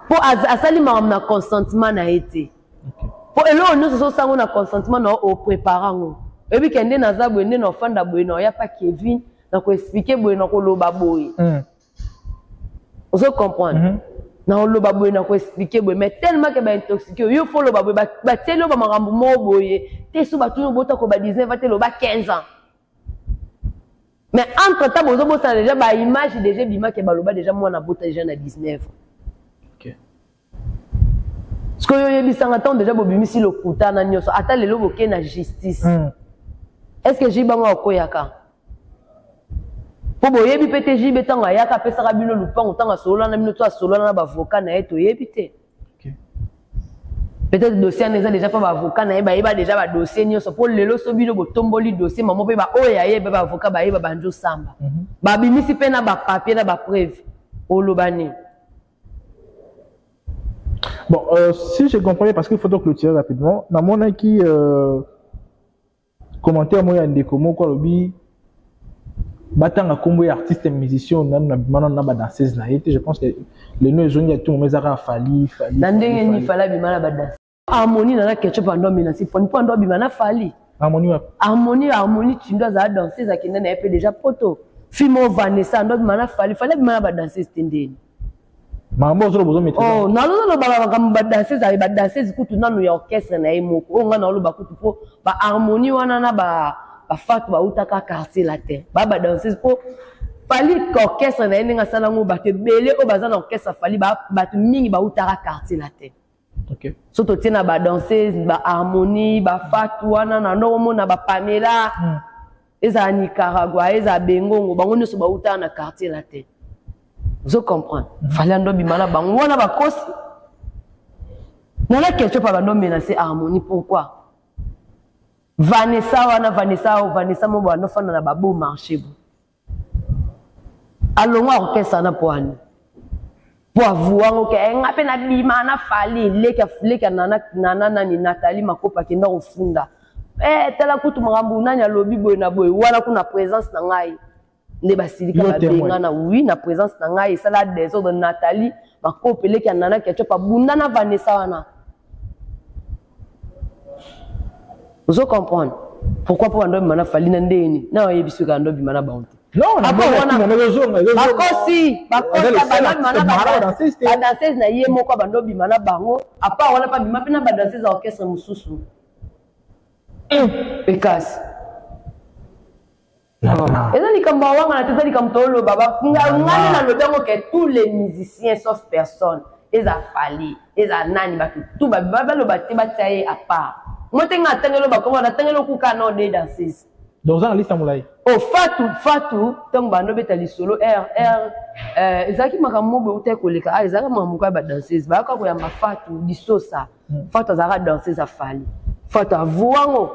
mpo asali makambo na consentement na ye te. Mpo eloko nyonso ozosango na consentement na yo, oprépare yango, oyebi ke nde naza boye, nde na ofanda boye, na oya pa Kevin, na koexpliquer boye, na koloba boye. Ozo comprendre? Na oloba boye, na koexpliquer boye, mais tellement ke baintoxiqué yo, fo oloba boye, batieli yo bamakambo moko boye te. So batuni, obota ko ba 19 te, loba 15 ans. Mais entre temps bozobosana déjà baimage déjà ebimaki, baloba déjà mwana abota déjà na 19. Sikoyo oyebisanga, ntango déjà bobimisi lokuta na nyonso, ata lelo bokei na justice, est ce que JB bango akoyaka? Mpo boyebi mpe te JB ntango ayaka apesaka bino lupango, ntango asolola na bino to asolola na baavocat na ye, toyebi te. Peut-être dossier wana eza déjà mpo baavocat na ye bayeba déjà badossier nyonso. Mpo lelo so bino botomboli dossier mamo mpe baoyo ayeba, baavocat bayeba, bandi osamba, babimisi mpe na bapapier na bapreuve, oloba nini? Bon, si je comprends bien, parce qu'il faut donc clôturer rapidement, namonaki commentaire moko ya ndeko moko, alobi batanga nkombo ya artiste musicien nanu na bima nanu na badanseuse na ye te. Je pense que le nom ezongi ya tout moment, ezaka Fally, Fally. Na ndenge nini Fally abima na badanse? Harmonie na Ketchup ando amena sifoni mpo ando abima na Fally. Harmonie wapi? Harmonie, Harmonie Tindo, azala danseuse, akende na ye mpe déjà poto. Fille mo Vanessa ando abima na Fally. Fally abima na badanseuse te, ndeni? Makambo ozoloba, ozomaîtrise. Oh, nalozoloba makambo badanseuse aye, badanseuse kutu nanu ya orchestre na ye moko oyo ngai naoloba kutu, mpo baharmonie wana na bafatu bautaka Quartier Latin, ba badanseuse. Mpo Fally, orchestre na ye ndenge asala yango, bato ebele oyo baza na orchestre Fally, bato mingi bautaka Quartier Latin. So totie na badanseuse, baharmonie, bafatu wana na ndongo omona bapamela, ezala Nicaragua, ezala Bengongo, bango nyonso bautaka na Quartier Latin. Ozo comprendre? Fally ando bima na bango wana, bakosi nana question pa bando menacer Harmonie. Pourquoi Vanessa wana, Vanessa o Vanessa mo bando fanda na babo marché bo alongwa orchestre wana po ani po avuwango ke nga mpe nabima na Fally? Leki leki nana nana nani, Nathalie Makopa, akenda kofunda, tala kutu makambo nani alobi boye na boye wana kuna présence na ngai nde basilika babengana. Oui, na présence na ngai esala désordre. Nathalie Makopa, eleki ya Nana Ketchup, abunda na Vanessa wana. Ozo comprendre pourquoi? Mpo bando obima na Fally na ndeni na oyebi soki ando obima na bango te. Bakosi, badanseuse na ye moko bando obima na bango. Apart wana mpe abima mpe na badanseuse ya orchestre mosusu ekasi. Eza likambo awangana te, eza likambo toloba. Ngai nalobi yango ke tous les musiciens sauf personne, eza Fally, eza nani, bato tu baloba te, batia ye à part mo te. Ngai atangeli bakoma, natangeli okuka na de danseuse. Donc oza na liste ya molai. O Fatu, Fatu, ntango bando obeta lisolo r r, ezalaki makambo mo boye utaki koleka. Ah, ezalaki makambo moko ya badanseuse bayaka koyamba Fatu Disosa. Fatu azalaka danseuse ya Fally. Fatou avoue yango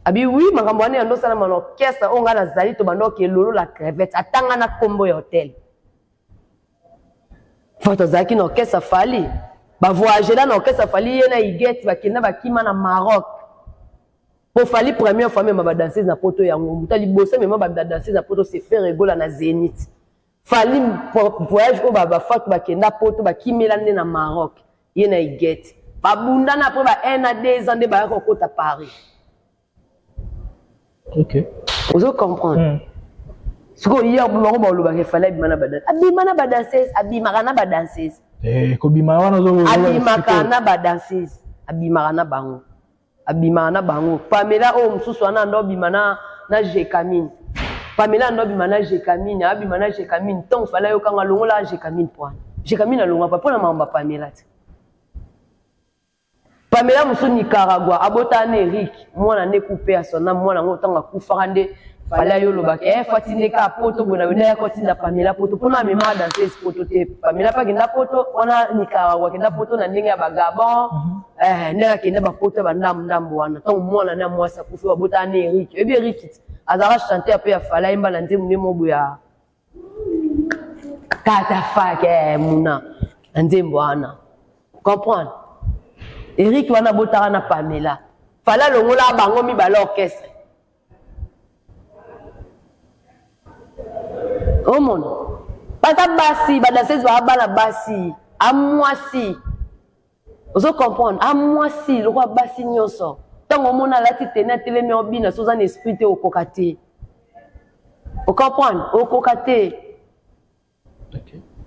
abi oui, makambo wana yando osalama na orchestre oyo ngai nazali, tobanda oke Lolo la Crevette, atanga na nkombo ya hotel. Fatou azalaki na orchestre Fally, bavoyagela na orchestre Fally, ye na Iget bakenda bakima na Maroc. Po Fally première fois amema badanseuse na poto, yango moto liboso amema badanseuse na poto, c'est Ferre Gola na Zénith. Fally voyage oyo baFatou bakenda poto, bakimela nde na Maroc, ye na Iget babundana après ba 1 à 2 ans nde bayaka kokota Paris. Ozo comprendre? Sikoyo ye bango balobaka efali abima na badanseuse, abima na badanseuse, abimaka na badanseuse. Kobima wana? Abimaka na badanseuse, abimaka na bango, abimaka na bango. Pamela oyo mosusu wana ando abima na Jekamine. Pamela ando abima na Jekamine, abima na Jekamine. Ntongo Fally ayokanga, alongola Jekamine. Poana Jekamine alongwa pa mpona makambo ya Pamela te. Pamela mosusu Nicaragua, abotana na Erik, mwana nde kupe ya sona. Mwana yango ntango akufaka nde Fally ayo olobaka e fati nde kaka poto boye na wenda ya kotinda Pamela poto mpona amema danseuse poto te. Pamela mpe akenda poto wana Nicaragua, akenda poto na ndenge ya bagabon, ndenge akenda bapoto ya bandambu ndambu wana. Ntango mwana na mwasi akufi, babotana na Erik. Oyebi Erik ti azalaka chanteur mpe ya Fally, ayemba na nzembo nde mobo ya katafake muna na nzembo wana, comprendre? Erik wana abotaka na Pamela. Fally alongola bango mibale orchestre. Omona baza basi, badanseuse baa bana basi, amwasi, ozo comprendre? Amwasi lokola basi nyonso. Ntango omona alati tene, atelemi, obina, so oza na esprit te, okoka te. Ocomprendre? Okoka te.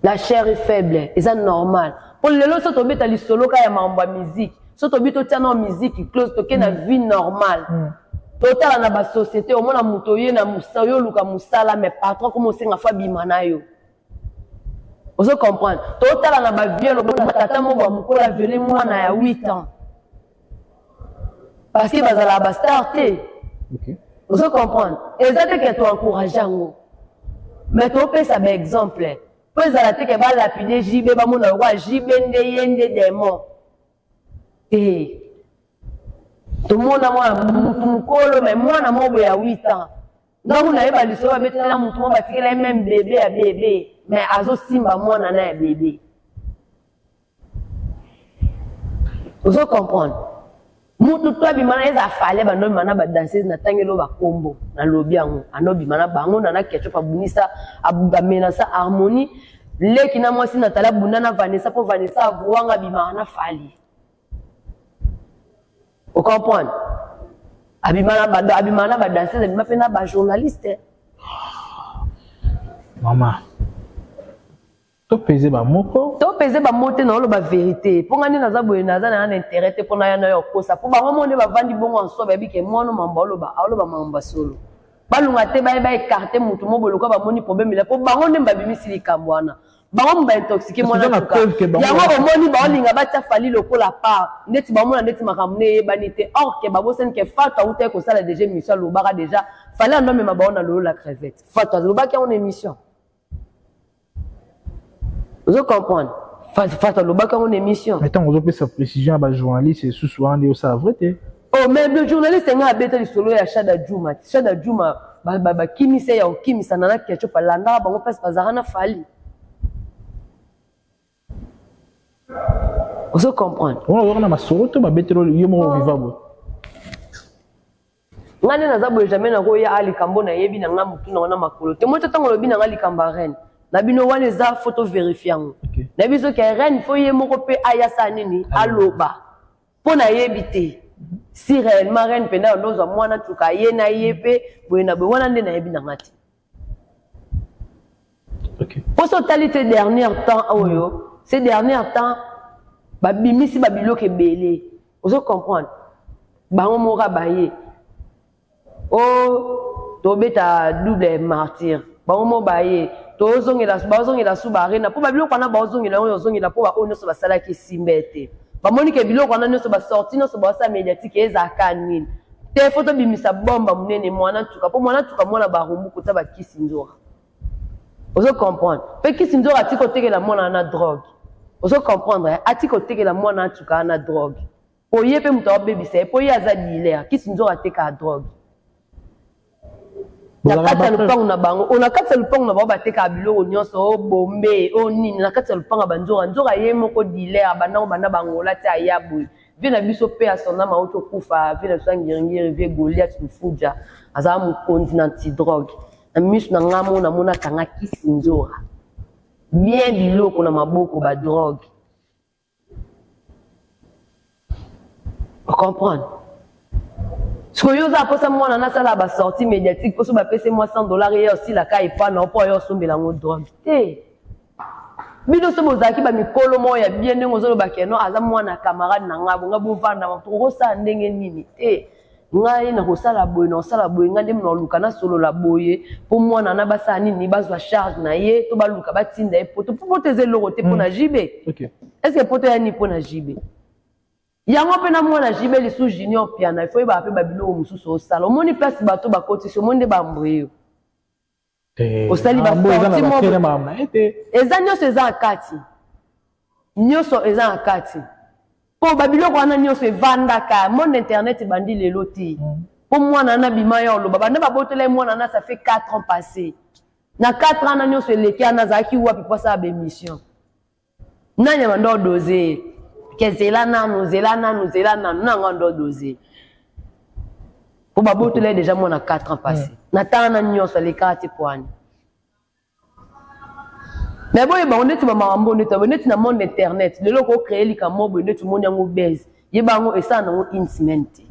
La chair est faible, eza normal. Mpo lelo so tobeta lisolo ka ya makambo ya musique, so tobi totia na musique close, toke na vie normale, totala na basociété, omona moto oye na oyo oluka mosala, mais patron koma osenga faut abima na yo. Ozo comprendre? Totala na baviol, omona tata moko ya mokolo aviole mwana ya 8 ans, parce que bazalaka bastar te. Ozo comprendre? Eza te ke toencourage yango, mais topesa baexemple mpo ezala te ke balapide JB, bamona lokola JB nde ye nde démon te. Tomona mwana mutu mokolo, mais mwana moko boye ya 8 ans, ntango nayeba lisolo, babetela mutu moko, batikela ye même bébé ya bébé, mais azosimba mwana na ya bébé. Ozo comprendre? Mutu to abima na eza Fally, bando obima na badanseuse, natangeli oyo bakombo, nalobi yango, ando obima na bango. Nana Ketchup abundisa, amenasa Harmonie leki na mwasi. Natali abunda na Vanessa mpo Vanessa avuwanga abimaka na Fally. Ocomprendre? Abima na badanseuse, abima mpe na bajournaliste. Mama, topese bamoko. Topese bamo te, naoloba vérité. Mpo nga nde naza boye, naza na na intérêt te mpo naya na yo kosa, mpo bango mo nde bavandi bongo anso, bayebi ke mwana mambo aoloba, aoloba mambo ya solo. Balunga te bayeba écarte motu mo boluka, bamoni problème ela mpo bango nde babimisi likambo wana, bango mo baintoxique mwana. Yango bomoni baolinga batia Fally lokola part, ndeti baomona ndeti makambo ne eyebani te, or ke babosani ke Fatou awutaki kosala déjà émission, alobaka déjà Fally ando amema bango na Lolo la Crevette. Fatou alobaki yango na émission. Ozo comprendre? Fatou alobaki yango na émission. Mais ntango ozopesa précision ya bajournaliste lisusu wana, nde osala vrai te. Oh, mais le journaliste ngai abeta lisolo ya Shada Juma. Shada Juma bakimisa ya kokimisa Nana Ketchup, alandaka bango mpasi bazalaka na Fally. Ozo comprendre? Wana oyoka na masolo to babetelo yo moko viva boye? Ngai nde naza boye, jamais nakoya a likambo nayebi na ngai motu nango na makolo te. Moi to ntango olobi na ngai likambo ya reine na bino wana, eza faut tovérifie yango. Nayebi soki reine, faut ye moko mpe aya sala nini, aloba, mpo nayebi te si réellement reine mpena yo ndozwa mwana tuka ye na ye mpe boye na boye wana, nde nayebi na nga te. Mpo so otali te, dernier temps oyo, ces dernier temps babimisi babiloko ebele. Ozo comprendre? Bango moko baye o tobeta double martyr, bango mo baye tozongela, bazongela su baarena mpo babiloko wana baozongela yango, ozongela mpo baoyo nyonso basalaki esimba ete bamoni ke biloko wana nyonso basorti nyonso baosala médiatique ezalaka nini te. Faut tobimisa bomba monene, mwana ntuka, mpo mwana ntuka, mwana barumbu kota bakisi nzora. Ozo comprendre? Mpe kisi nzora atiki otekela mwana wana drogue. Ozo comprendre? Atiki otekela mwana ntuka wana drogue. Po ye pe moto abebisa ye, po ye aza dealer, kisi nzora atekaka drogue. Na kati ya lopango na bango, o na kati ya lopango na bango batekaka biloko nyonso, o bombe, o nini, na kati ya lopango ya banzora, nzora ye moko dealer, abanda ngo banda bangola ti aya boye. Vie na biso pe ya son ame auti okufa, vie na biso ya ngiringiri, vie Goliath Lufuja, azala mokonzi na anti-drogue. Na miso na nga mona mona kanga kisi nzora. Bien biloko na maboko ba drogue. Comprendre? Sikoyo yo oza mposa mwana nasala ba sortie médiatique mposo bapesi mwa 100 dollars ye osilaka epa na mpo ayo osombela yango drogue te. Bino so bozalaki ba mikolo moko ya bien ndenge ozoloba ke non aza mwana camarade na ngai bonga bovanda tokosala ndenge nini te. Ngai nakosala boye nakosala boye ngai nde naluka nasolola boye mpo mwana na basala nini bazwa charge na ye to baluka batinda ye poto mpo poto eza eloko te mpo na JB. Est-ce que poto ya nini mpo na JB? Yango mpe na mwana JB lisusu Junior Piana il faut yebaka mpe babiloko mosusu osala omoni place bato bakotisi omoni nde bambwe yo osali basorti moko eza nyonso eza na kati nyonso eza na kati mpo babiloko wana nyonso evandaka monde internet ebandi lelo te mpo mwana wana bima ya oloba banda babotela ye mwana wana ça fait 4 ans passé na 4 ans na nyonso eleki wana azalaki wapi mpo asala baémission nani abanda odose ye ke zela nanu zela nanu zela nanu nanga anda odose mpo babotela ye déjà mwana 4 ans passé na tala na nyonso alekaka te poani mais boyeba ngo neti bamakambo neti boye neti na monde internet lelo okocreye likambo boye neti omoni yango base yeba yango esala nango une semaine te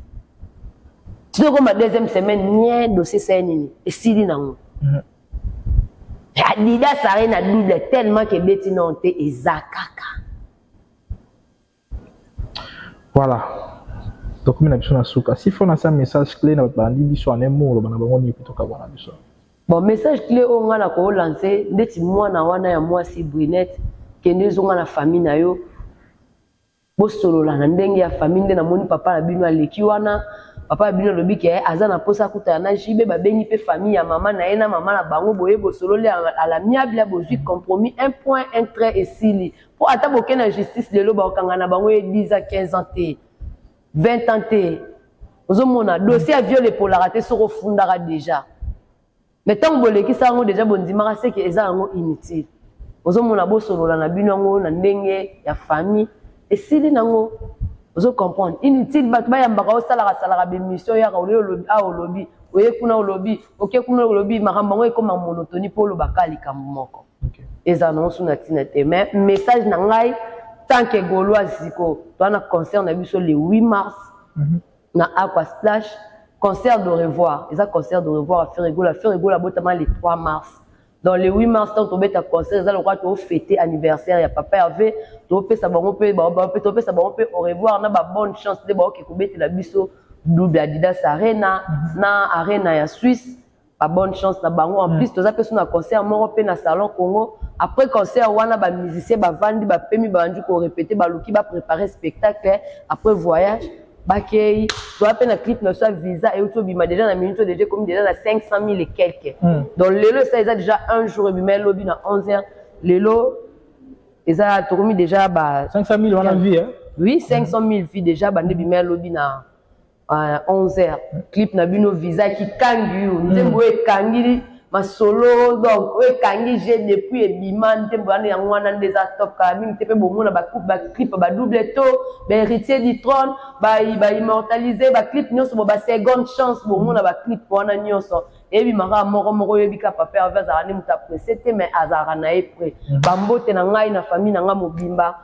ti tokoma deuxième semaine nie dossier esali nini esili nango. Adidas Arena double tellement que ebeti non te eza kaka. Voilà. Tokomi na biso na suka. Si faut na sa message clé na bato balandi biso en un mot oloba na bango nini mpo tokabwana biso. Bon message clé oyo nga na ko lancer ndeti mwana wana ya mwasi Brunette kende ezonga na famille na yo. Bosolola na ndenge ya famille nde namoni papa na bino aleki wana papa na bino alobi ke aza na mposa akutana na JB babengi mpe famille ya mama na ye na mama na bango boye bosololi à l'amiable bozwi compromis un point un trait esili mpo ata boke na justice lelo bakokanga na bango ye 10 ans 15 ans te 20 ans te ozomona dossier ya viol epolaka te soki ofundaka déjà Mais tango bolekisa yango deja bondimaka seke eza yango inutile. Ozomona bosolola na bino yango na ndenge ya famille esili nango ozo comprendre inutile bato bayambaka osalaka salaka bemission yaka oye olobi awa olobi oye kuna olobi oke kuna olobi makambo yango ekoma monotonie mpo olobaka likambo moko ezala nango su na ntina te. Mais message na ngai tant que gauloise siko toa na concert na biso le 8 mars na Aqua Splash concert de revoir eza concert de revoir à Ferre Gola. Ferre Gola abotama le 3 mars donc le 8 mars tant tobeta concert eza lokola tofete anniversaire ya papa Hervé topesa bango mpe topesa bango mpe au revoir na ba bonne chance nde baoke kobetela biso double Adidas Arena na Arena ya Suisse ba bonne chance na bango en plus toza mpe so na concert moko mpe na salon Congo après concert wana ba musicien bavandi bapemi babandi korepete baluki bapréparer spectacle après voyage bakei toza mpe na clip na biso ya visa euti obima déjà na minute oyo déjà ekomi déjà na 500 000 et quelque donc lelo esa eza déjà un jour ebima elobi na 11 heures lelo eza tokomi déjà ba 500 000 wana vie hein? Oui 500 000 vie déjà bande ebima elobi na 11 heures clip na bino visa kikangi yo nzembo oyo ekangi masolo donc oyo ekangi je depuis ebima nzembo wana yango wana nde eza top kala mingi te mpe bomona baclip badouble to bahéritier du trône baimmortalise baclip nyonso bo baseconde chance bomona baclip wana nyonso eyebimaka moko moko oyebi ka papa Hervé azalaka nde moto apresse te mais azalaka na ye près. Bambote na ngai na famille na ngai mobimba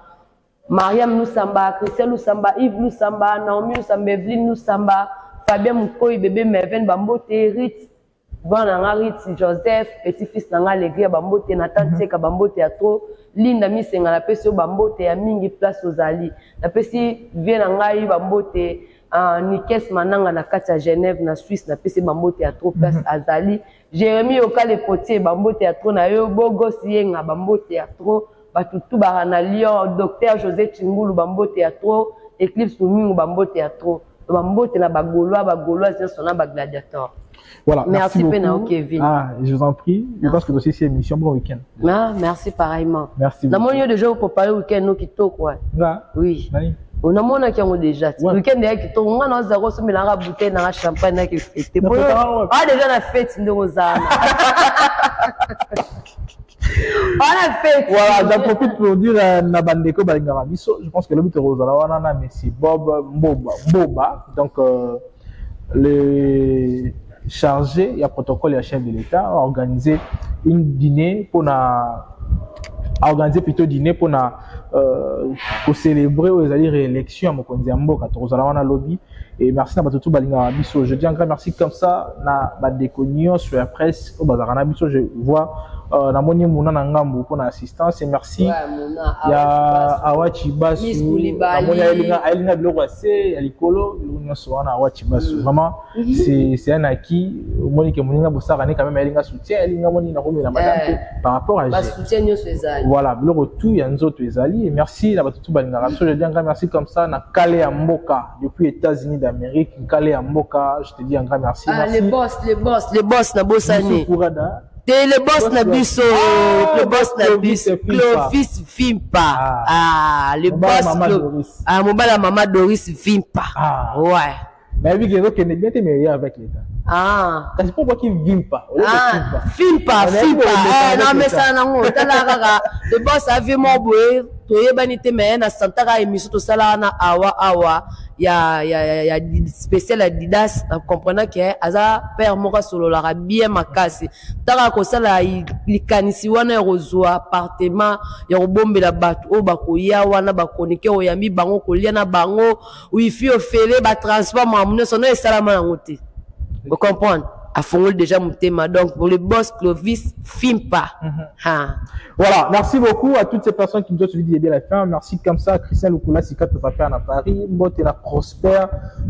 Mariam Lusamba, Christian Lusamba, Yves Lusamba, Naomi Lusamba, Evelyne Lusamba, Fabien Mukoyi, bébé Merven Bambote, Rit, bana nga Rit, Joseph, petit-fils na nga Alegria Bambote, Nathan Tseka Bambote ya trop, Linda Misenga napesi yo Bambote ya mingi place ozali. Napesi vie na ngai Bambote, Nikes Mananga na kati ya Genève na Suisse napesi Bambote ya trop place azali. Jérémie Okale Potier Bambote ya trop na yo, Bogos Yenga Bambote ya trop. Bato tout bara na Lyon, docteur José Chingulu bambote ya trop, Eclipse Lumingu bambote ya trop. Bambote na ba Gaulois, ba Gauloises nyonso na ba gladiateurs. Voilà, merci, merci pe na Kevin. Ah, je vous en prie. Je pense que aussi c'est émission bon week-end. Ah, merci pareillement. Merci. Na moni yo déjà préparer week-end no kitoko. Nga. Oui. Nani? Namonaki yango déjà. Weekend ya kitoko, nga naoza kosombelanga bouteille nanga champagne, naki fete a déjà na fete ndenge ozala wana fete. Voilà, j'en profite pour dire na bandeko balingaka biso, je pense que lobi tokozala wana na monsieur Bob Mboba Mboba, donc le chargé ya protocole ya chef de l'État, a organisé une dîner pour na a organisé plutôt dîner pour na célébrer oyo ezali réélection ya mokonzi ya mboka. Tokozala wana lobi. Et merci na bato tu balingaka biso. Je dis un grand merci comme ça na bandeko nyonso ya presse oyo bazalaka na biso. Je vois namoni Muna na ngambu mpona assistance et merci ya Awachi Basu. Namoni ayelinga biloko ya se ya likolo, biloko nyonso wana Awachi Basu. Vraiment, c'est un acquis. Omoni ke moninga bosaka ne quand même ayelinga soutien, ayelinga moni nakomela madame te par rapport à soutien nyonso ezali. Voilà, biloko tout ya nzoto ezali. Et merci na bato tu balingaka biso. Je dis un grand merci comme ça na Kale ya mboka depuis États-Unis d'Amérique. Kale ya mboka, je te dis un grand merci. Ah, merci. Le boss, le boss, le boss na bosani te, le boss na biso, le boss na biso, Clovis Vimpa. Ah, le boss, ah, mobala mama Doris Vimpa. Ouais. Nayebi ke ezokende bien te, mais avec l'État. Ah. Kasi mpo bwaki Vimpa. Ah, Fimpa, Fimpa namesana nango. Tala kaka, le boss avie moko boye, toyebani te, mais na santaka émission tosalaka na awa awa ya spécial ya Didas, na comprendre ke aza père moko asololaka bien makasi. Taka kosala likanisi wana ya kozwa appartement ya kobombela bato oyo bakoya wana, bakonike oyambi bango, kolia na bango, wifi ofele, batransport, makambo nyonso no esalama yango te. Ocomprendre, afongoli déjà motema. Donc pour le boss Clovis Fimpa. Ha. Voilà, merci beaucoup à toutes ces personnes qui nous ont suivis du début à la fin. Merci comme ça, Christian Lukula, Sika Papa à Paris, Mbote na Prosper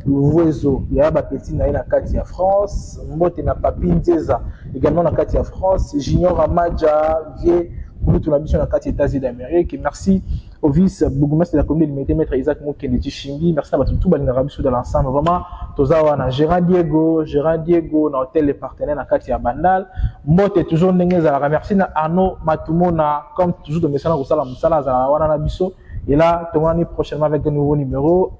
Louvezo, Yaya Bapeti na na kati ya France, Mbote na Papi Nzeza, également na kati ya France, Junior Amadja, Vie, Kulutu na biso na kati États-Unis d'Amérique. Et merci au vice-bourgmestre de la commune de Limete, Maître Isaac Mokende Chimbi. Merci à tout balingaka biso dans l'ensemble. Vraiment, toza wana Gérard Diego, Gérard Diego na hôtel Les Partenaires na kati ya Bandal. Mbote toujours ndenge ezalaka. Merci na Arnaud Matumona, comme toujours de mesana kosala mosala azalaka wana na biso. Et là, tomonani prochainement avec un nouveau numéro.